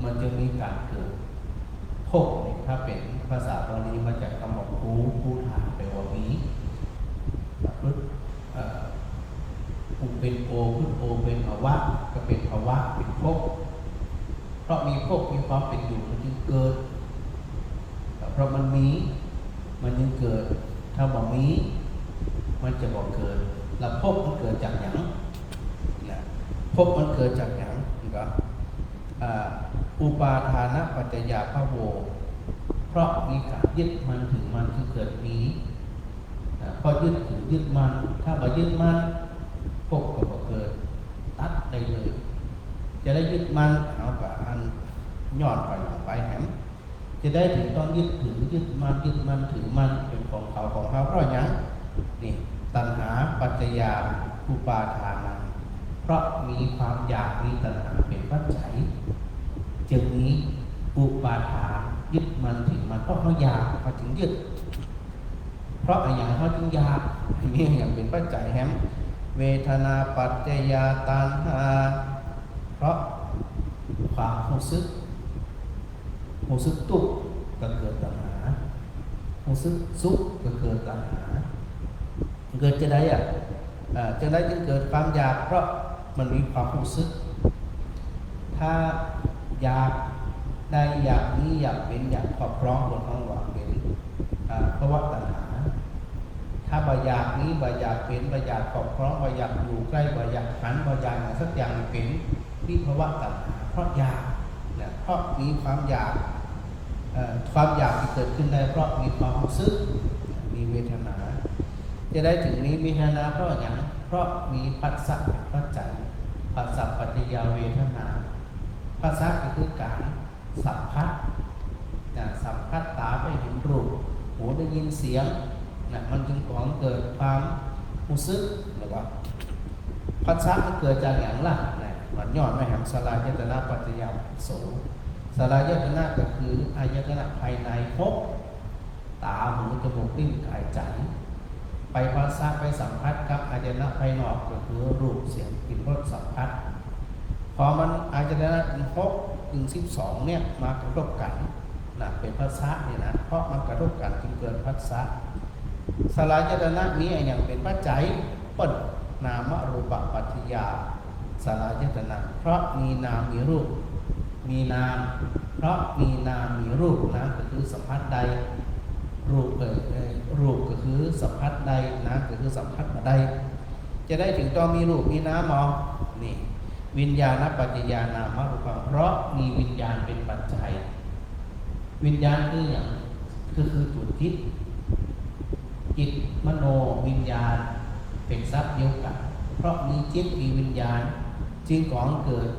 มันจึงมีก๋านเกิด ภพนี่ถ้าเป๋นภาษาบาลีมาจากกำว่า ภู ภูฏา แปลว่ามี เอ่อ อุ เป๋นโอ พฤกษ์โอ เป๋นอวะ ก็เป๋นภวะ เป๋นภพ เพราะมีภพ มีความเป๋นอยู่ มันจึงเกิด เพราะมันมี มันจึงเกิด ถ้าบ่มี มันจะบ่เกิด แล้วภพมันเกิดจากหยัง นะ ภพมันเกิดจากหยัง มันก็ อ่า อุปาทานปัจจยาภโว เพราะมีก๋านยึดมั่นถือมั่นจึงเกิดมี อ่า เพราะยึดถือยึดมั่น ถ้าบ่ยึดมั่น ภพก็บ่เกิด ตัดได้เลย จะได้ยึดมั่น เอาก็อันย้อนไปหลังไปแหม จะได้เถิงต้องยึดถือ ยึดมั่น ยึดมั่นถือมั่นเป๋นของเขาของเฮา เพราะหยัง นี่ ตัณหาปัจจยาอุปาทานัง เพราะมีความอยาก มีตัณหาเป๋นปัจจัย จึงมีอุปาทาน ยึดมั่นถือมั่น เพราะเฮาอยาก เฮาจึงยึด เพราะอะหยังเฮาจึงอยาก มีอะหยังเป๋นปัจจัยแหม เวทนาปัจจยาตัณหา เพราะความฮู้สึก ฮู้สึกตุ๊กข์ก็เกิดตัณหา ฮู้สึกสุขก็เกิดตัณหา เกิดจะใดอะ เอ่อ จะใดจึงเกิดความอยาก เพราะมันมีความฮู้สึก ถ้าอยากได้ อยากมี อยากเป๋น อยากครอบครอง เปิ้นฮ้องว่าเป๋น อ่า ภวตัณหา ถ้าบ่อยากมี บ่อยากเป๋น บ่อยากครอบครอง บ่อยากอยู่ใก้ บ่อยากหัน บ่อยากหยังสักอย่าง เป๋นวิภวตัณหา เพราะอยาก นะ เพราะมีความอยาก เอ่อ ความอยากตี้เกิดขึ้นได้เพราะมีความฮู้สึก มีเวทนา จะใดจึงมีเวทนาเพราะหยัง เพราะมีผัสสะเป๋นปัจจัย ผัสสะปัจจยาเวทนา ผัสสะก็คือก๋านสัมผัส นะ สัมผัส ต๋าไปหันรูป หูได้ยินเสียง นะ มันจึงก่อเกิดความฮู้สึก แล้วก็ ผัสสะมันเกิดจากหยังล่ะ นะ มันย้อนมาแหม สลายตนะ ปัจจยาผัสโส สลายตนะก็คืออายตนะภายในหก ต๋า หู จมูก ลิ้น ก๋าย ใจ๋ ไปผัสสะ ไปสัมผัสกับอายตนะภายนอก ก็คือรูป เสียง กลิ่น รส สัมผัส พอมันอายตนะหกเถิงสิบสองเนี่ยมากระทบกั๋น นะ เป๋นผัสสะเนี่ยนะ เพราะมันกระทบกั๋นจึงเกิดผัสสะ สลายตนะมีอะหยังเป๋นปัจจัย เปิ้น นามรูปปัจจยา สลายตนะ เพราะมีนามมีรูป มีนาม เพราะมีนามมีรูป นามก็คือสัมผัสได้ รูป เอ่อ เอ่อ รูปก็คือสัมผัสได้ นามก็คือสัมผัสบ่ได้ จะใดเถิงต้องมีรูปมีนามหมอ นี่ วิญญาณปัจจยานามรูปัง เพราะมีวิญญาณเป๋นปัจจัย วิญญาณคือหยัง ก็คือตั๋วจิต จิต มโน วิญญาณ เป๋นศัพท์เดียวกั๋น เพราะมีจิตมีวิญญาณ จึงก่อเกิด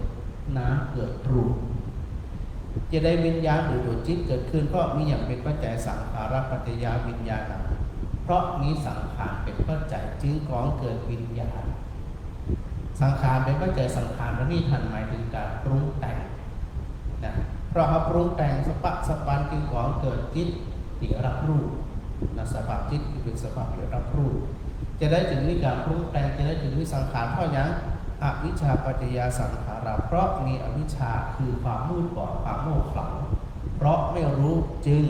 นามเกิดรูป จะใดวิญญาณหรือตั๋วจิตเกิดขึ้น เพราะมีหยังเป๋นปัจจัย สังขารปัจจยวิญญาณัง เพราะมีสังขารเป๋นปัจจัย จึงก่อเกิดวิญญาณ สังขารเป๋นปัจจัย สังขารตรงนี้ต้านหมายเถิงก๋านปรุงแต่ง นะ เพราะเฮาปรุงแต่งสะปะสะปันจึงก่อเกิดจิตตี้รับรู้ นะ สภาพจิตตี้เป๋นสภาพตี้รับรู้ จะใดเถิงมีก๋านปรุงแต่ง จะใดเถิงมีสังขาร เพราะหยัง อวิชชาปัจจยาสังขารา เพราะมีอวิชชาคือความมืดบอด ความโง่เขลา เพราะไม่รู้จึง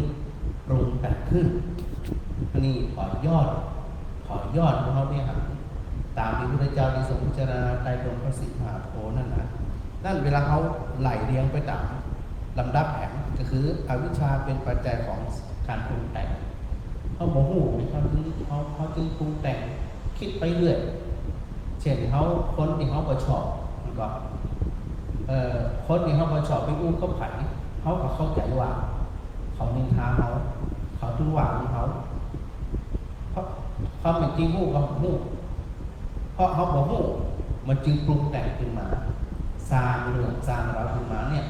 ปรุงแต่งขึ้น อันนี้ขอย้อน ขอย้อนพวกเฮาไปหัน ต๋ามตี้พระพุทธเจ้าได้ทรงพิจารณาไตรตรณคสิกขาโทนั้นนะ นั้นเวลาเฮาไล่เรียงไปต๋ามลำดับแหม ก็คืออวิชชาเป๋นปัจจัยของก๋านปรุงแต่ง เฮาบ่ฮู้ เฮาจึง เฮา เฮาจึงปรุงแต่ง กึ๊ดไปเรื่อย เช่น เฮา คนตี้เฮาบ่ชอบ มันก็ เอ่อ คนตี้เฮาบ่ชอบไปอู้กับใผ เฮาก็เข้าใจ๋ว่า เขานินทาเฮา เขาถือว่าเฮา เพราะความเป๋นจริงฮู้ก็ฮู้ เพราะเฮาบ่ฮู้ มันจึงปรุงแต่งขึ้นมา สร้างเรื่องสร้างราวขึ้นมาเนี่ย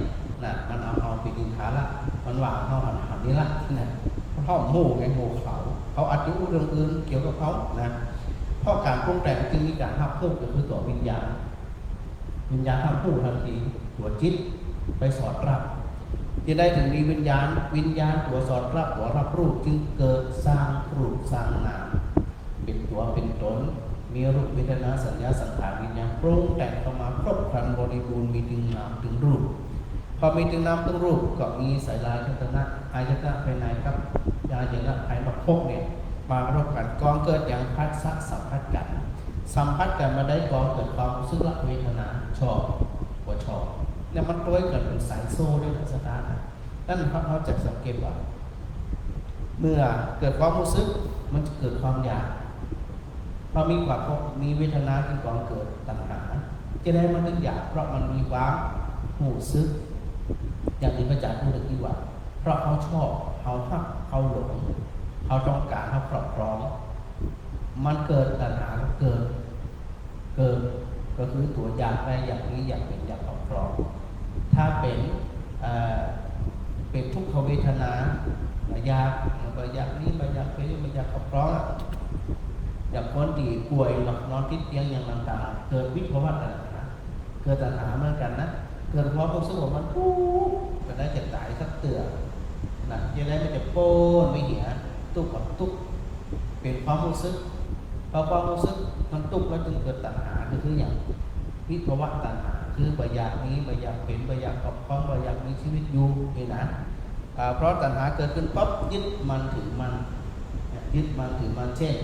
นะ มันเอาเฮาไปนินทาละ มันว่าเฮาหันหันนี่ละ นะ เพราะเฮาฮู้ไง ฮู้เขา เขาอาจจะอู้เรื่องอื่นเกี่ยวกับเฮา นะ เพราะก๋านปรุงแต่งจึงมีก๋านฮับฮู้ ก็คือตั๋ววิญญาณ วิญญาณฮับฮู้ทันที ตั๋วจิตไปสอดรับ จะใดเถิงมีวิญญาณ วิญญาณตั๋วสอดรับ ตั๋วรับรู้ จึงเกิดสร้างรูปสร้างนาม เป๋นตั๋วเป๋นต๋น มีรูปเวทนาสัญญาสังขารวิญญาณ ปรุงแต่งเข้ามาครบครันบริบูรณ์ มีตึงนามตึงรูป พอมีตึงนามตึงรูปก็มีสลายตนะ อายตนะภายในกับอายตนะภายนอกหกเนี่ย มากระทบกั๋น ก่อเกิดหยัง ผัสสะสัมผัสกั๋น สัมผัสกั๋นบ่าใดก่อเกิดความฮู้สึกละ เวทนาชอบบ่ชอบ เนี่ยมันตวยกั๋นเป๋นสายโซ่ด้วยนะ สถานะ นั้นเฮา เฮาจะสังเกตว่า เมื่อเกิดความฮู้สึก มันจะเกิดความอยาก พอมีความ มีเวทนาจึงก่อเกิดตัณหา จะใดมันจึงอยาก เพราะมันมีความฮู้สึก อย่างตี้พระอาจ๋ารย์พูดเมื่อกี้ว่า เพราะเฮาชอบ เฮาฮัก เฮาหลง เฮาต้องก๋าน เฮาครอบครอง มันเกิดตัณหา เกิด เกิด ก็คือตั๋วอยากได้ อยากมี อยากเป๋น อยากครอบครอง ถ้าเป๋น เอ่อ เป๋นทุกขเวทนา บ่อยาก บ่อยากมี บ่อยากเป๋น บ่อยากครอบครองอะ อย่างคนตี้ป่วยเนาะ นอนติดเตียงอย่างต่างๆ เกิดวิภวะตัณหา เกิดตัณหาเหมือนกั๋นนะ เกิดความฮู้สึกว่ามันตุ๊กข์ บ่ได้จะต๋ายสักเตื้อ นะ จะใดมันจะป๊นไปเหีย ตุ๊กข์ก็ตุ๊กข์ เป๋นความฮู้สึก พอความฮู้สึกมันตุ๊กข์แล้วจึงเกิดตัณหา ก็คือหยัง วิภวะตัณหา คือบ่อยากมี บ่อยากเป๋น บ่อยากครอบครอง บ่อยากมีชีวิตอยู่ นี่นะ อ่า พอตัณหาเกิดขึ้นปั๊บ ยึดมั่นถือมั่น ยึดมั่นถือมั่น เช่น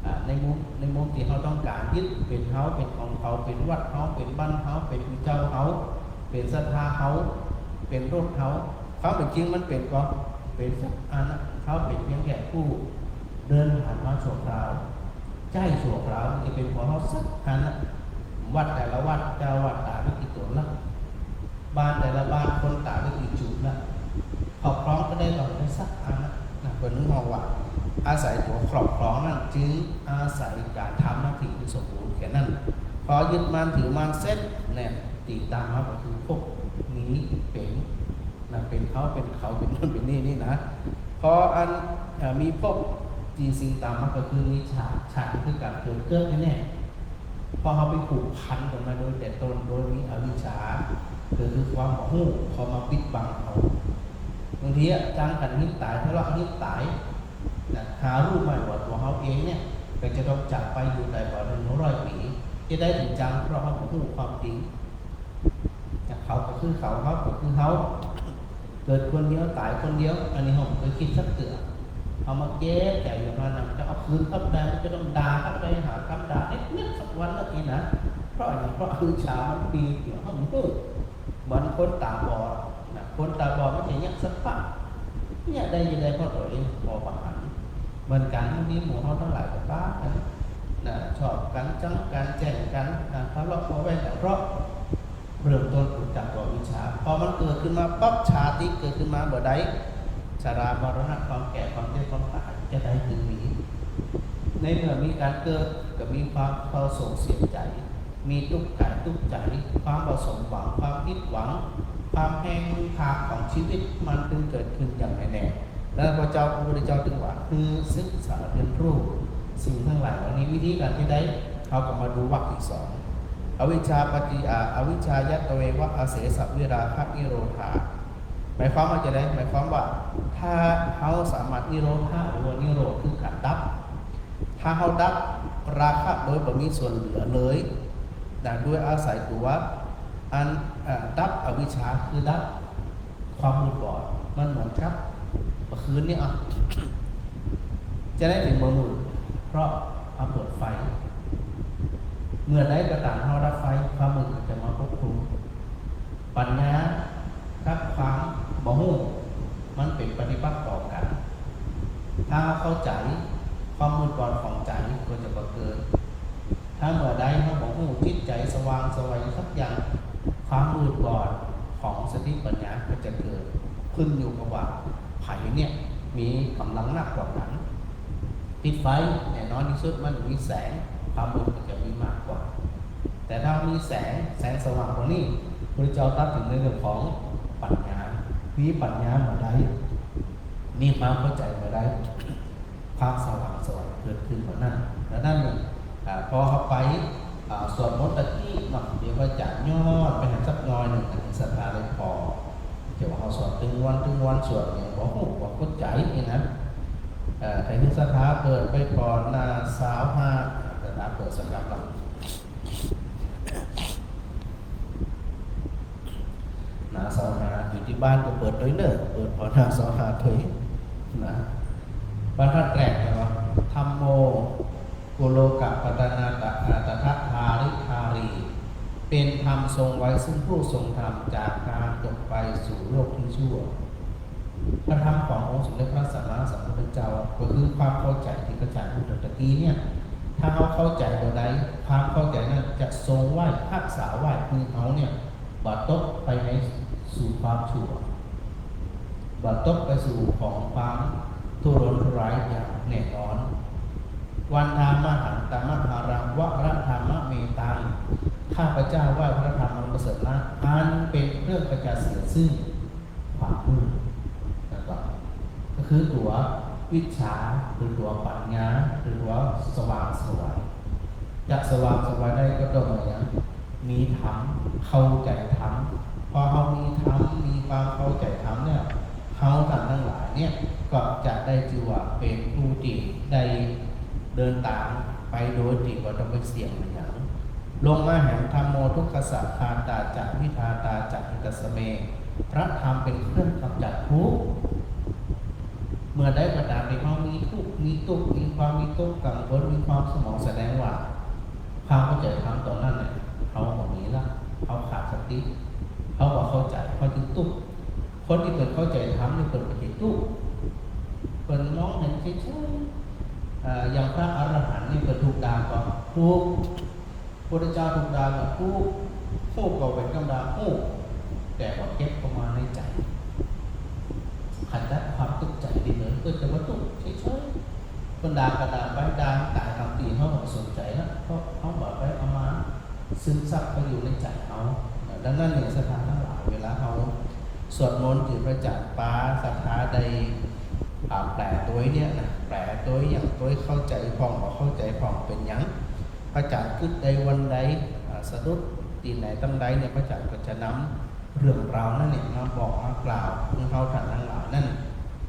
อ่า ในมุม ในมุมตี้เฮาต้องก๋านยึดเป๋นเฮา เป๋นของเขา เป๋นวัดเฮา เป๋นบ้านเฮา เป๋นผู้เจ้าเฮา เป๋นศรัทธาเฮา เป๋นรถเฮา ความเป๋นจริงมันเป๋นก็ เป๋นสักอันนะ เฮาเป๋นเพียงแค่ผู้เดินผ่านมาชั่วคราว ใจ๊ชั่วคราว มันจะเป๋นของเฮาสักอันนะ วัดแต่ละวัด เจ้าวัดต๋ายไปกี่ต๋นละ บ้านแต่ละบ้าน คนต๋ายไปกี่จุดละ ครอบครองก็ได้ก่อนไปสักอันนะ นะ เปิ้นเรียกว่า อาศัยตั๋วครอบครองนั้น จึงอาศัยก๋านทำหน้าตี้อันสมบูรณ์แก่นั้น พอยึดมั่นถือมั่นเสร็จเนี่ย สิ่งตามมาก็คือภพนี้เป๋น นะ เป๋นเขา เป๋นเขา เป๋นโน่นเป๋นนี่นี่นะ พออัน เอ่อ มีภพ สี่สิ่งตามมาก็คือมีฌาน ฌานคือก๋านเกิดเกิดแน่ๆ พอเฮาไปผูกพันกับมันโดยแต่ต้น โดยมีอวิชชา ก็คือความบ่ฮู้ เข้ามาปิดบังเฮา บางทีอะ จังกั๋นหื้อต๋าย ทะเลาะหื้อต๋าย นะ หาฮู้บ่ว่าตั๋วเฮาเองเนี่ย ก็จะต้องจากไปอยู่ได้บ่หนึ่งร้อยปี๋ จะใดเถิงจัง เพราะเฮาบ่ฮู้ความจริง เขาก็คือเขา เฮาก็คือเฮา เกิดคนเดียว ต๋ายคนเดียว อันนี้เฮาบ่เกยกึ๊ดสักเตื้อ เฮามาเก็บใจ๋อยู่หั้นนะ จะเอาคืนก็บ่ได้ มันจะต้องด่าก็บ่ได้ หากำด่าเล็กๆ สักวันละทีนะ เพราะอะหยัง เพราะอวิชชามันปิด เดี๋ยวเฮาบ่ฮู้ เหมือนคนต๋าบอดนะ คนต๋าบอดมันจะเยียะสภาพ เยียะได้จะใด เพราะตั๋วเองบ่หัน เหมือนกั๋น มีหมู่เฮาตังหลายก็ปะกั๋นนะ ชอบกั๋น จังกั๋น แจ้งกั๋นนะ ทะเลาะเบาะแว้งกั๋น เพราะ เริ่มต้นจากตั๋วอวิชชา พอมันเกิดขึ้นมาปั๊บ ฌาติเกิดขึ้นมาเมื่อใด ชรา มรณะ ความแก่ ความเจ็บ ความต๋าย จะใดจึงมี ในเมื่อมีก๋านเกิด ก็มีความเศร้าโศกเสียใจ๋ มีตุ๊กข์กายตุ๊กข์ใจ๋ ความบ่สมหวัง ความผิดหวัง ความแห้งผากของชีวิต มันจึงเกิดขึ้นอย่างแน่ๆ แล้วพระเจ้า พระพุทธเจ้าจึงว่า คือศึกษาเรียนรู้สิ่งตังหลายเหล่านี้ วิธีก๋านจะใด เฮาก็มาดูวรรคตี้สอง อวิชชาปัจจยา อวิชชายัตเววะ อเสสะวิราคะนิโรธา หมายความว่าจะใด หมายความว่า ถ้าเฮาสามารถนิโรธา หรือว่านิโรธคือก๋านดับ ถ้าเฮาดับราคะโดยบ่มีส่วนเหลือเลยนะ ด้วยอาศัยตั๋วอัน เอ่อ ดับอวิชชา คือดับ ความมืดบอด มันเหมือนกับเมื่อคืนนี้อ่ะ จะใดเถิงบ่มืด เพราะเฮาเปิดไฟ เมื่อใดก็ต๋ามเฮาดับไฟ ความมืดก็จะมาปกคลุม ปัญญากับความบ่ฮู้ มันเป๋นปฏิปักษ์ต่อกั๋น ถ้าเฮาเข้าใจ๋ ความมืดบอดของใจ๋ก็จะบ่เกิด ถ้าเมื่อใดเฮาบ่ฮู้ จิตใจ๋สว่างไสวสักอย่าง ความมืดบอดของสติปัญญาก็จะเกิด ขึ้นอยู่กับว่าใผเนี่ยมีก๋ำลังนักกว่ากั๋น ติดไฟ แน่นอนตี้สุดมันมีแสง ความมืดก็จะมีมากกว่า แต่ถ้ามีแสง แสงสว่างตรงนี้ พระพุทธเจ้าตรัสเถิงในเรื่องของปัญญา มีปัญญาเมื่อใด มีความเข้าใจ๋เมื่อใด ความสว่างไสวเกิดขึ้นเมื่อนั้น ดังนั้นเนี่ย อ่า พอเฮาไป อ่า สวดมนต์ตะกี้เนาะ เดี๋ยวก็จะย้อนไปหั้นสักหน่อยนึ่ง อันนี้ศรัทธาได้ผ่อ แต่ว่าเฮาสวดตึงวันตึงวัน สวดเนี่ยบ่ฮู้บ่เข้าใจ๋นี่นะ เอ่อ ใผมีศรัทธาเปิดไปผ่อหน้าซาวห้า ศรัทธาเปิดสักกำลัง หน้าซาวห้า อยู่ตี้บ้านก็เปิดตวยเน่อ เปิดผ่อหน้าซาวห้าตวยนะ บรรทัดแรกนะว่า ธัมโม กุโลกปัตตนาตะ ตถาธาริธารี เป๋นธรรมทรงไว้ซึ่งผู้ทรงธรรมจากการตกไปสู่โลกที่ชั่ว พระธรรมขององค์สมเด็จพระสัมมาสัมพุทธเจ้า ก็คือความเข้าใจ๋ตี้ข้าพเจ้าพูดตะกี้เนี่ย ถ้าเฮาเข้าใจ๋เมื่อใด ความเข้าใจ๋นั้นจะทรงไว้ ฮักษาไว้ คือเฮาเนี่ย บ่ตกไปในสู่ความชั่ว บ่ตกไปสู่ของความทุรนทุรายอย่างแน่นอน วันทามาหัง ตมหารัง วรธรรมเมตัง ข้าพเจ้าไหว้พระธรรมอันประเสริฐนั้น อันเป๋นเครื่องขจัดเสียซึ่งความมืด นะครับ ก็คือตั๋ววิชชา หรือตั๋วปัญญา หรือตั๋วสว่างไสว จะสว่างไสวได้ก็ต้องมีหยัง มีธรรม เข้าใจ๋ธรรม พอเฮามีธรรม มีความเข้าใจ๋ธรรมเนี่ย เฮาต้านตังหลายเนี่ย ก็จะได้จื้อว่าเป๋นผู้ตี้ได้เดินตางไปโดยตี้บ่ต้องไปเสี่ยงอะหยัง ลงมาแหม ธัมโม ทุกขัสสะ ฆาตาจะ วิธาตาจะ หิตัสสะเม พระธรรมเป๋นเครื่องกำจัดทุกข์ เมื่อใดก็ต๋ามตี้เฮามีทุกข์ มีตุ๊กข์ มีความวิตกกังวล มีความเศร้าหมอง แสดงว่าความเข้าใจ๋ธรรมต๋อนนั้นเนี่ย เฮาบ่มีละ เฮาขาดสติ เฮาบ่เข้าใจ๋ เฮาจึงตุ๊กข์ คนตี้เปิ้นเข้าใจ๋ธรรมนี่เปิ้นบ่ใจ้ตุ๊กข์ เปิ้นมองหันเฉยๆ เอ่อ อย่างพระอรหันต์นี่เปิ้นถูกด่าก็ ถูก พุทธเจ้าถูกด่าก็ถูก ฮู้ก็เป๋นกำด่าฮู้ แต่ว่าเก็บเข้ามาในใจ๋ ขจัดความตุ๊กข์ใจ๋ตี้เปิ้น เปิ้นจะบ่ตุ๊กข์เฉยๆ เปิ้นด่าก็ด่าไป ด่าต๋ายต๋ามตี้ เฮาบ่สนใจ๋ละ เพราะเฮาบ่ไปเอามา ซึมซับไปอยู่ในใจ๋เฮา นะ ดังนั้นเนี่ย ศรัทธาตังหลาย เวลาเฮาสวดมนต์ตี้พระอาจ๋ารย์ปา ศรัทธาได้ อ่า แปลตวยเนี่ยนะ แปลตวยอย่างตวยเข้าใจ๋พ่อง บ่เข้าใจ๋พ่องเป๋นหยัง พระอาจ๋ารย์กึ๊ดใดวันใด อ่า สะดุดตี้ไหนตังใดเนี่ย พระอาจ๋ารย์ก็จะนำเรื่องราวนั้นเนี่ย มาบอกมากล่าวหื้อเฮาต้านตังหลายนั้น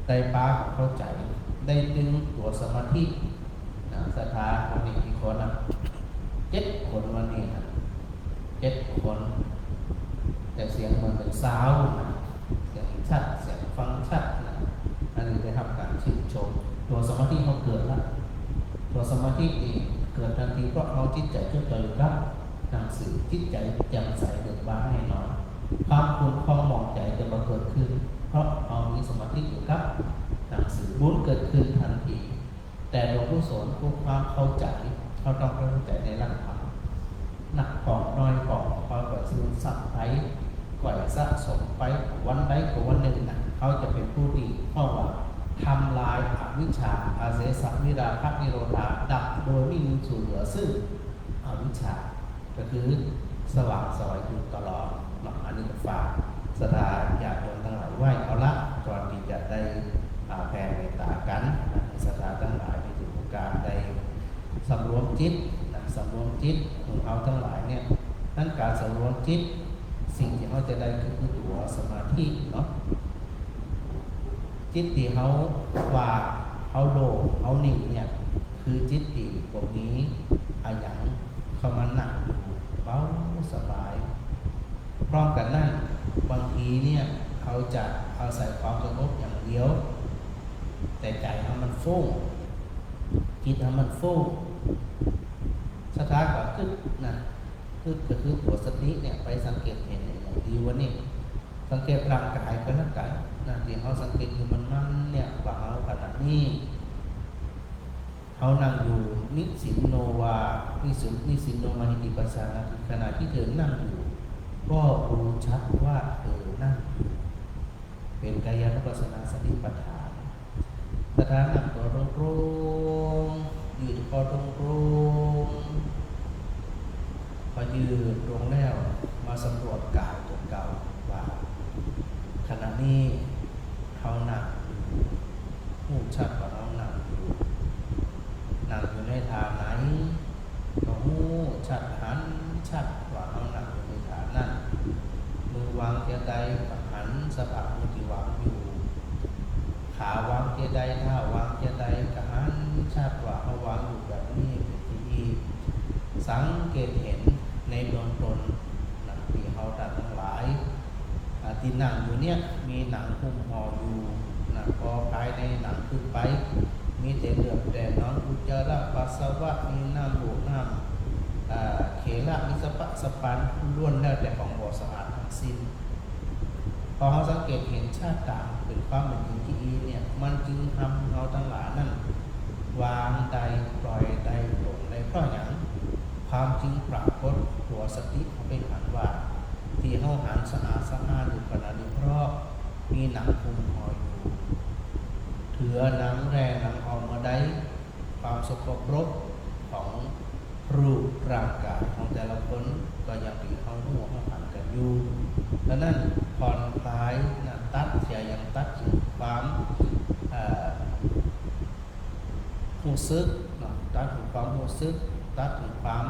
ได้ปาเข้าใจ๋ ได้ตึงตั๋วสมาธิ นะ ศรัทธาวันนี้กี่คนนะ เจ็ดคนวันนี้นะ เจ็ดคน แต่เสียงเหมือนเป๋นซาวด์นะ เสียงชัด เสียงฟังชัดนะ อันนี้ได้ฮับก๋านชื่นชม ตั๋วสมาธิเฮาเกิดละ ตั๋วสมาธินี่เกิดตันที เพราะเฮาจิตใจ๋จดจ่ออยู่กับหนังสือ จิตใจ๋แจ่มใสเบิกบานแน่นอน ความขุ่นความหมองใจ๋จะบ่เกิดขึ้น เพราะเฮามีสมาธิอยู่กับหนังสือ บุญเกิดขึ้นตันที แต่หลวงปู่สอนคือความเข้าใจ๋ เฮาต้องเข้าใจ๋ในหลักธรรม นักพ่องน้อยพ่อง เฮาก็ซึมซับไป ก่อยสะสมไป วันใดก็วันนึ่งนะ เฮาจะเป๋นผู้ตี้ เพราะว่าทำลายอวิชชา อาเสสะวิราคะนิโรธา ดับโดยไม่มีสู่เหลือซึ่งอวิชชา ก็คือสว่างไสวอยู่ตลอดเนาะ อันนี้ก็ฝากศรัทธาญาติโยมตังหลายไว้ เอาละ ก่อนตี้จะได้ อ่า แผ่เมตต๋ากั๋นนะ ศรัทธาตังหลายตี้ถือโอกาสได้สำรวมจิตนะ สำรวมจิตของเฮาตังหลายเนี่ย นั้นก๋านสำรวมจิต สิ่งตี้เฮาจะได้คือ คือตั๋วสมาธิเนาะ จิตตี้เฮาว่าง เฮาโล่ง เฮานิ่งเนี่ย คือจิตตี้บ่มีอะหยังเข้ามานั่งอยู่ เบาสบาย พร้อมกั๋นนั้น บางทีเนี่ย เฮาจะอาศัยความสงบอย่างเดียว แต่ใจ๋เฮามันฟุ้ง จิตเฮามันฟุ้ง ศรัทธาก็กึ๊ดนะ กึ๊ดก็คือตั๋วสติเนี่ย ไปสังเกตหันอย่างดีวันนี้ สังเกตร่างก๋ายก็แล้วกั๋นนะ ตี้เฮาสังเกตอยู่มันๆ เนี่ย ว่าเฮาขณะนี้ เฮานั่งอยู่ นิสสินโนวา นิสสิน นิสสินโนมาหิติปัสสานาติ ขณะตี้เธอนั่งอยู่ ก็รู้ชัดว่าเธอนั่งอยู่ เป๋นกายานุปัสสนาสติปัฏฐาน ศรัทธานั่งตั๋วตรงๆ ยืดข้อตรงๆ พอยืดตรงแล้ว มาสำรวจก๋ายตั๋วเก่าว่า ขณะนี้เฮานั่งอยู่ ฮู้ชัดว่าเฮานั่งอยู่ นั่งอยู่ในท่าไหน ก็ฮู้ชัด หันชัดว่าเฮานั่งอยู่ในท่านั้น มือวางเตียใดก็หันสภาพมือตี้วางอยู่ ขาวางเตียใด เท้าวางเตียใด ก็หันชัดว่าเฮาวางอยู่แบบนี้ เป๋นตี้สังเกตหันในเบื้องต้นนะ ตี้เฮาต้านตังหลาย อ่า ตี้นั่งอยู่เนี่ย มีหนังหุ้มห่ออยู่นะ ปอภายในหนังขึ้นไป มีแต่เลือดแต่หนอง อุจจาระปัสสาวะ มีน้ำมูกน้ำ อ่า เคละ มีสะปะสะปาน ล้วนแล้วแต่ของบ่สะอาดตังสิ้น พอเฮาสังเกตหันชัดต๋ามเป๋นความเป๋นจริงตี้อี้เนี่ย มันจึงทำหื้อเฮาตังหลายนั้น วางได้ ปล่อยได้ ปลงได้ เพราะหยัง ความจริงปรากฏ ตั๋วสติเฮาไปหันว่า ตี้เฮาหันสะอาดสะอ้านอยู่ขณะนี้ เพราะมีหนังหุ้มห่ออยู่ เถือหนังแร่หนังออกมาได้ ความสกปรกของรูปร่างก๋ายของแต่ละคน ก็อย่างตี้เฮาฮู้เฮาหันกั๋นอยู่ ดังนั้นผ่อนคลายนะ ตัดเสียอย่างตัดเถิงความ เอ่อ ฮู้สึกเนาะ ตัดเถิงความฮู้สึก ตัดเถิงความ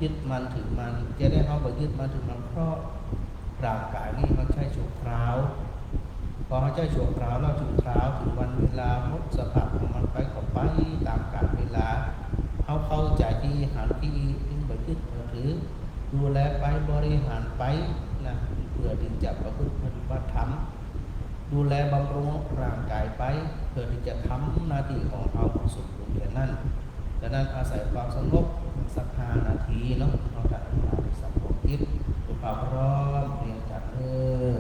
ยึดมั่นถือมั่น จะได้เฮาบ่ยึดมั่นถือมั่น เพราะร่างก๋ายนี้เฮาใจ๊ชั่วคราว พอเฮาใจ๊ชั่วคราวแล้ว เถิงคราว เถิงวันเวลาหมดสภาพของมันไปก็ไปต๋ามกาลเวลา เฮาเข้าใจ๋ตี้หันตี้อี้ บ่ยึดบ่ถือ ดูแลไป บริหารไปนะ เพื่อตี้จะประพฤติปฏิบัติธรรม ดูแลบำรุงร่างก๋ายไป เพื่อตี้จะทำหน้าตี้ของเฮาสมบูรณ์แก่นั้น ดังนั้นอาศัยความสงบสักห้านาทีเนาะ เฮาจะทั้งหลายสงบจิต เตรียมความพร้อมเรียงจัดเน่อ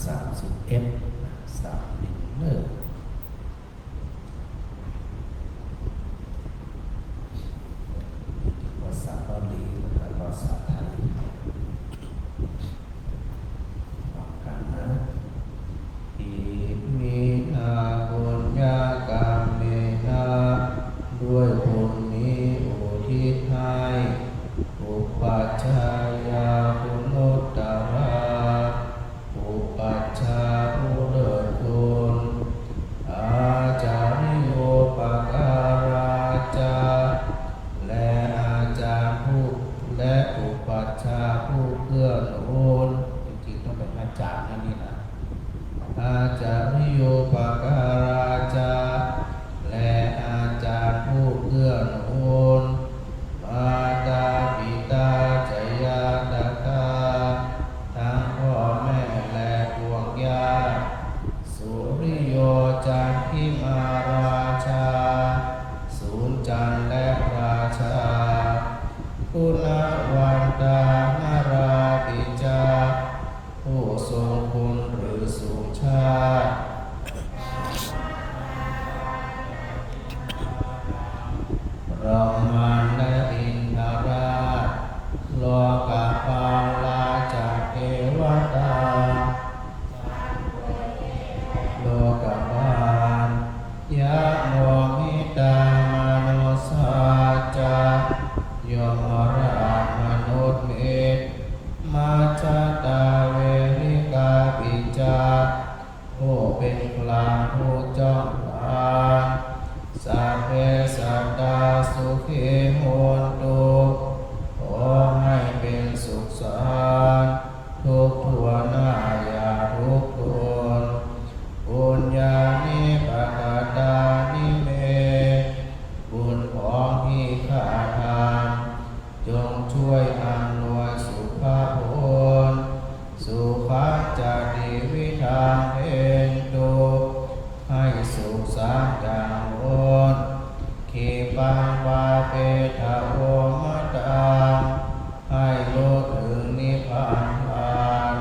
สามสิบเอ็ด สาม หนึ่ง เนอะ ภาษาบาลีและภาษาไทย พร้อมกันนะ Iminā puññakammena ด้วยบุญนี้อุทิศให้ Upajjhāyā guṇuttarā อุปัชฌาย์ผู้เลิศคุณ Ācariyūpakārā ca และอาจารย์ผู้ และอุปัชฌาย์ผู้เกื้อหนุน จริงๆ ต้องเป็นอาจารย์นะนี่นะ Ācariyūpakārā ca และอาจารย์ผู้เกื้อหนุน Mātā pitā ca ñātakā ทั้งพ่อแม่และพวกญาติ Suriyo candimā rājā สุริย์จันทร์และราชา Guṇavantā narāpi ca ผู้ทรงคุณหรือสูงชาติ พรหมและอินทราช Lokapālā ca devatā โลกบาล Yamo mittā manussā ca ยมราชมนุษย์มิตร Majjhattā verikāpi ca ผู้เป็นกลางผู้จ้องผลาญ Sabbe sattā sukhī hontu ขอให้เป็นสุขสันต์ทุกทั่วหน้าอย่าทุกข์ทน Puññāni pakatāni me บุญของที่ข้าทำ จงช่วยอำนวยสุภผล Sukhañca tividhaṃ dentu ให้สุขสามอย่างล้น Khippaṃ pāpetha vomataṃ ให้ลุถึงนิพพานพลัน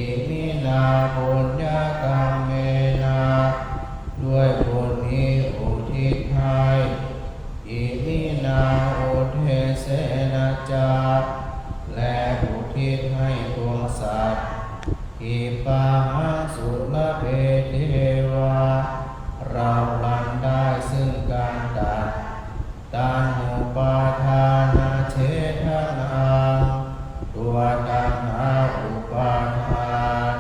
Iminā puññakammena ด้วยบุญนี้อุทิศให้ Iminā uddesena ca และอุทิศให้ปวงสัตว์ Khippāhaṃ sulabhe ceva เราพลันได้ซึ่งการตัด Taṇhupādānachedanaṃ ตัวตัณหาอุปาทาน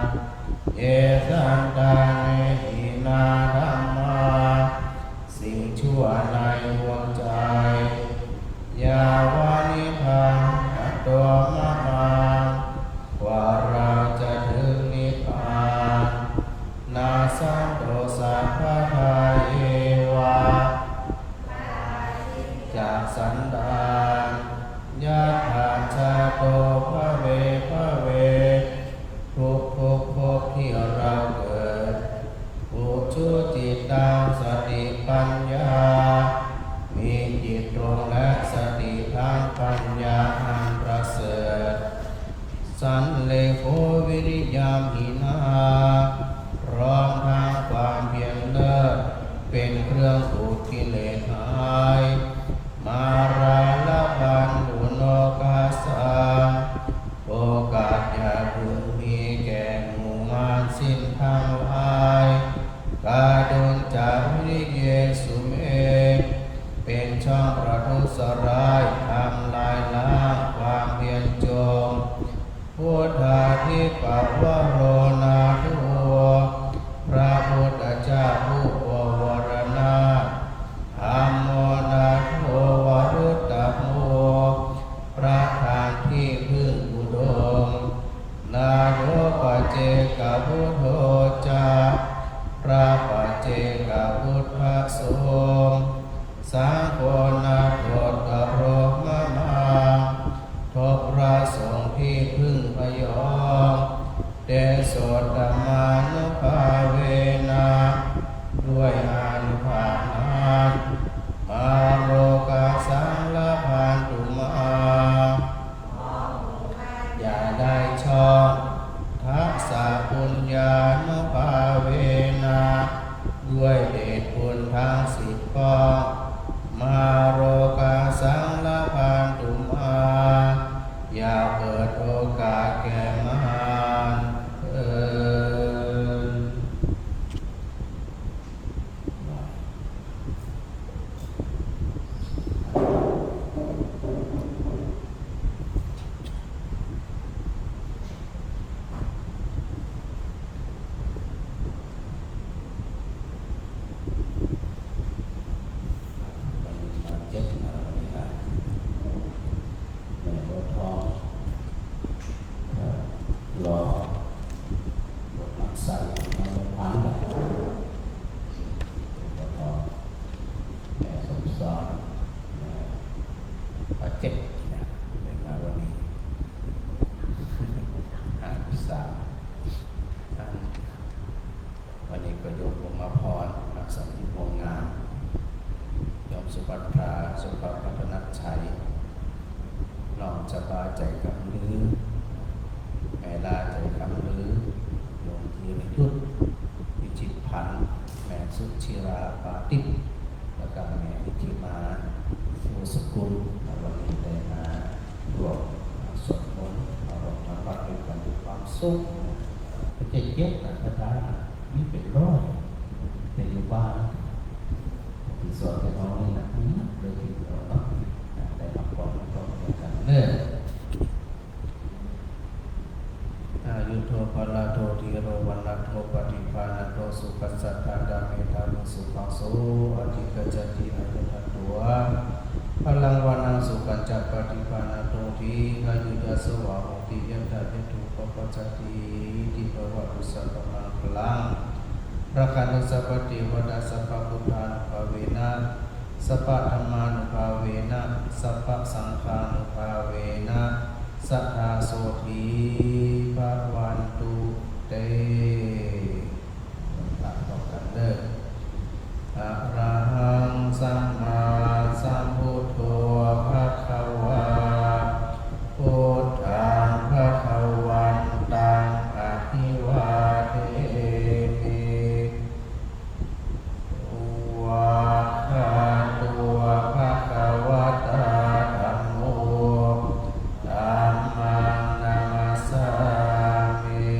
Ye santāne hīnā dhammā สิ่งชั่วในดวงใจ Yāva nibbānato mamaṃ กว่าเราจะถึงนิพพาน Nassantu sabbadā yeva จากสันดาน Yattha jāto bhave bhave ทุกๆ ภพที่เราเกิด Ujucittaṃ satipaññā มีจิตตรงและสติทั้งปัญญาอันประเสริฐ Sallekho viriyamhinā พร้อมทั้งความเพียรเลิศ เป็นเครื่องขูดกิเลสหาย Mārā labhantu nokāsaṃ โอกาสอย่าพึงมีแก่หมู่มารสิ้นทั้งหลาย Kātuñca viriyesu me เป็นช่องประทุษร้ายทำลายล้างความเพียรจง Buddhādhipavaro nātho พระพุทธเจ้าผู้ปวารณาถ Dhammo nātho varuttamo พระธรรมที่พึ่งอุดม Nātho paccekabuddho ca พระปัจเจกพุทธสงฆ์ Saṅgho nāthottaro mamaṃ ทบพระสงฆ์ที่พึ่งพยอง Tesottamānubhāvena ด้วยอานุภาพนั้น Mārokāsaṃ labhantu mā อย่าได้ช่อง Dasapuññā จะปาใจ๋กำลือ แม่ลาใจ๋กำลือ โยมธีรยุทธ พิชิตพันธ์ แม่สุจิรา ปาติพย์ แล้วก็แม่นิธิมา สุสกุล วันนี้ได้มาร่วมสวดมนต์ มาร่วมทำวัตรด้วยกันด้วยความสุข บ่ใจ้เจ็ดนะ พระเจ้านะ มีเป๋นร้อย แต่อยู่บ้าน ที่สวดในห้องนี้นะ มีนักเลยทีเดียวเนาะ ได้รับความรู้ร่วมกันเนอะ อายุโท พละโท ธีโร วรรณโท ปฏิภาณโท สุขัสสะ ทาดา เมธาวิ สุภังโส อธิกจจติ อายัตถัตถัว พลัง วรรณัง สุขัญจะ ปฏิภาณโท ทีฆายุ ยะสะวา โหติ ยัตถะ ยะโท ปะปัสสะติ อิทธิภะวะตุ สัพพะมังคะลัง รักขันตุ สัพพะเทวะตา สัพพะพุทธานุภาเวนะ สัพพะธัมมานุภาเวนะ สัพพะสังฆานุภาเวนะ สะดาโสธี ภะวันตุ เต กราบพร้อมกันเด้อ อะระหัง สัมมาสัมพุทโธ ภะคะวา พุทธัง ภะคะวันตัง อะภิวาเทมิ สะวากขาโต ภะคะวะตา ธัมโม ธัมมัง นะมัสสามิ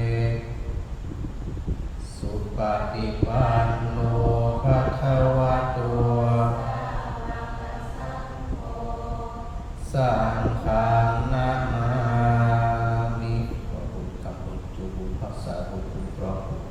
สุปะฏิปันโน ภะคะวะโต สาวกสังโฆ สังฆัง นะมามิ ขอบุญกำบุญจุบุญฮักษาบุญคุ้มครองบุญ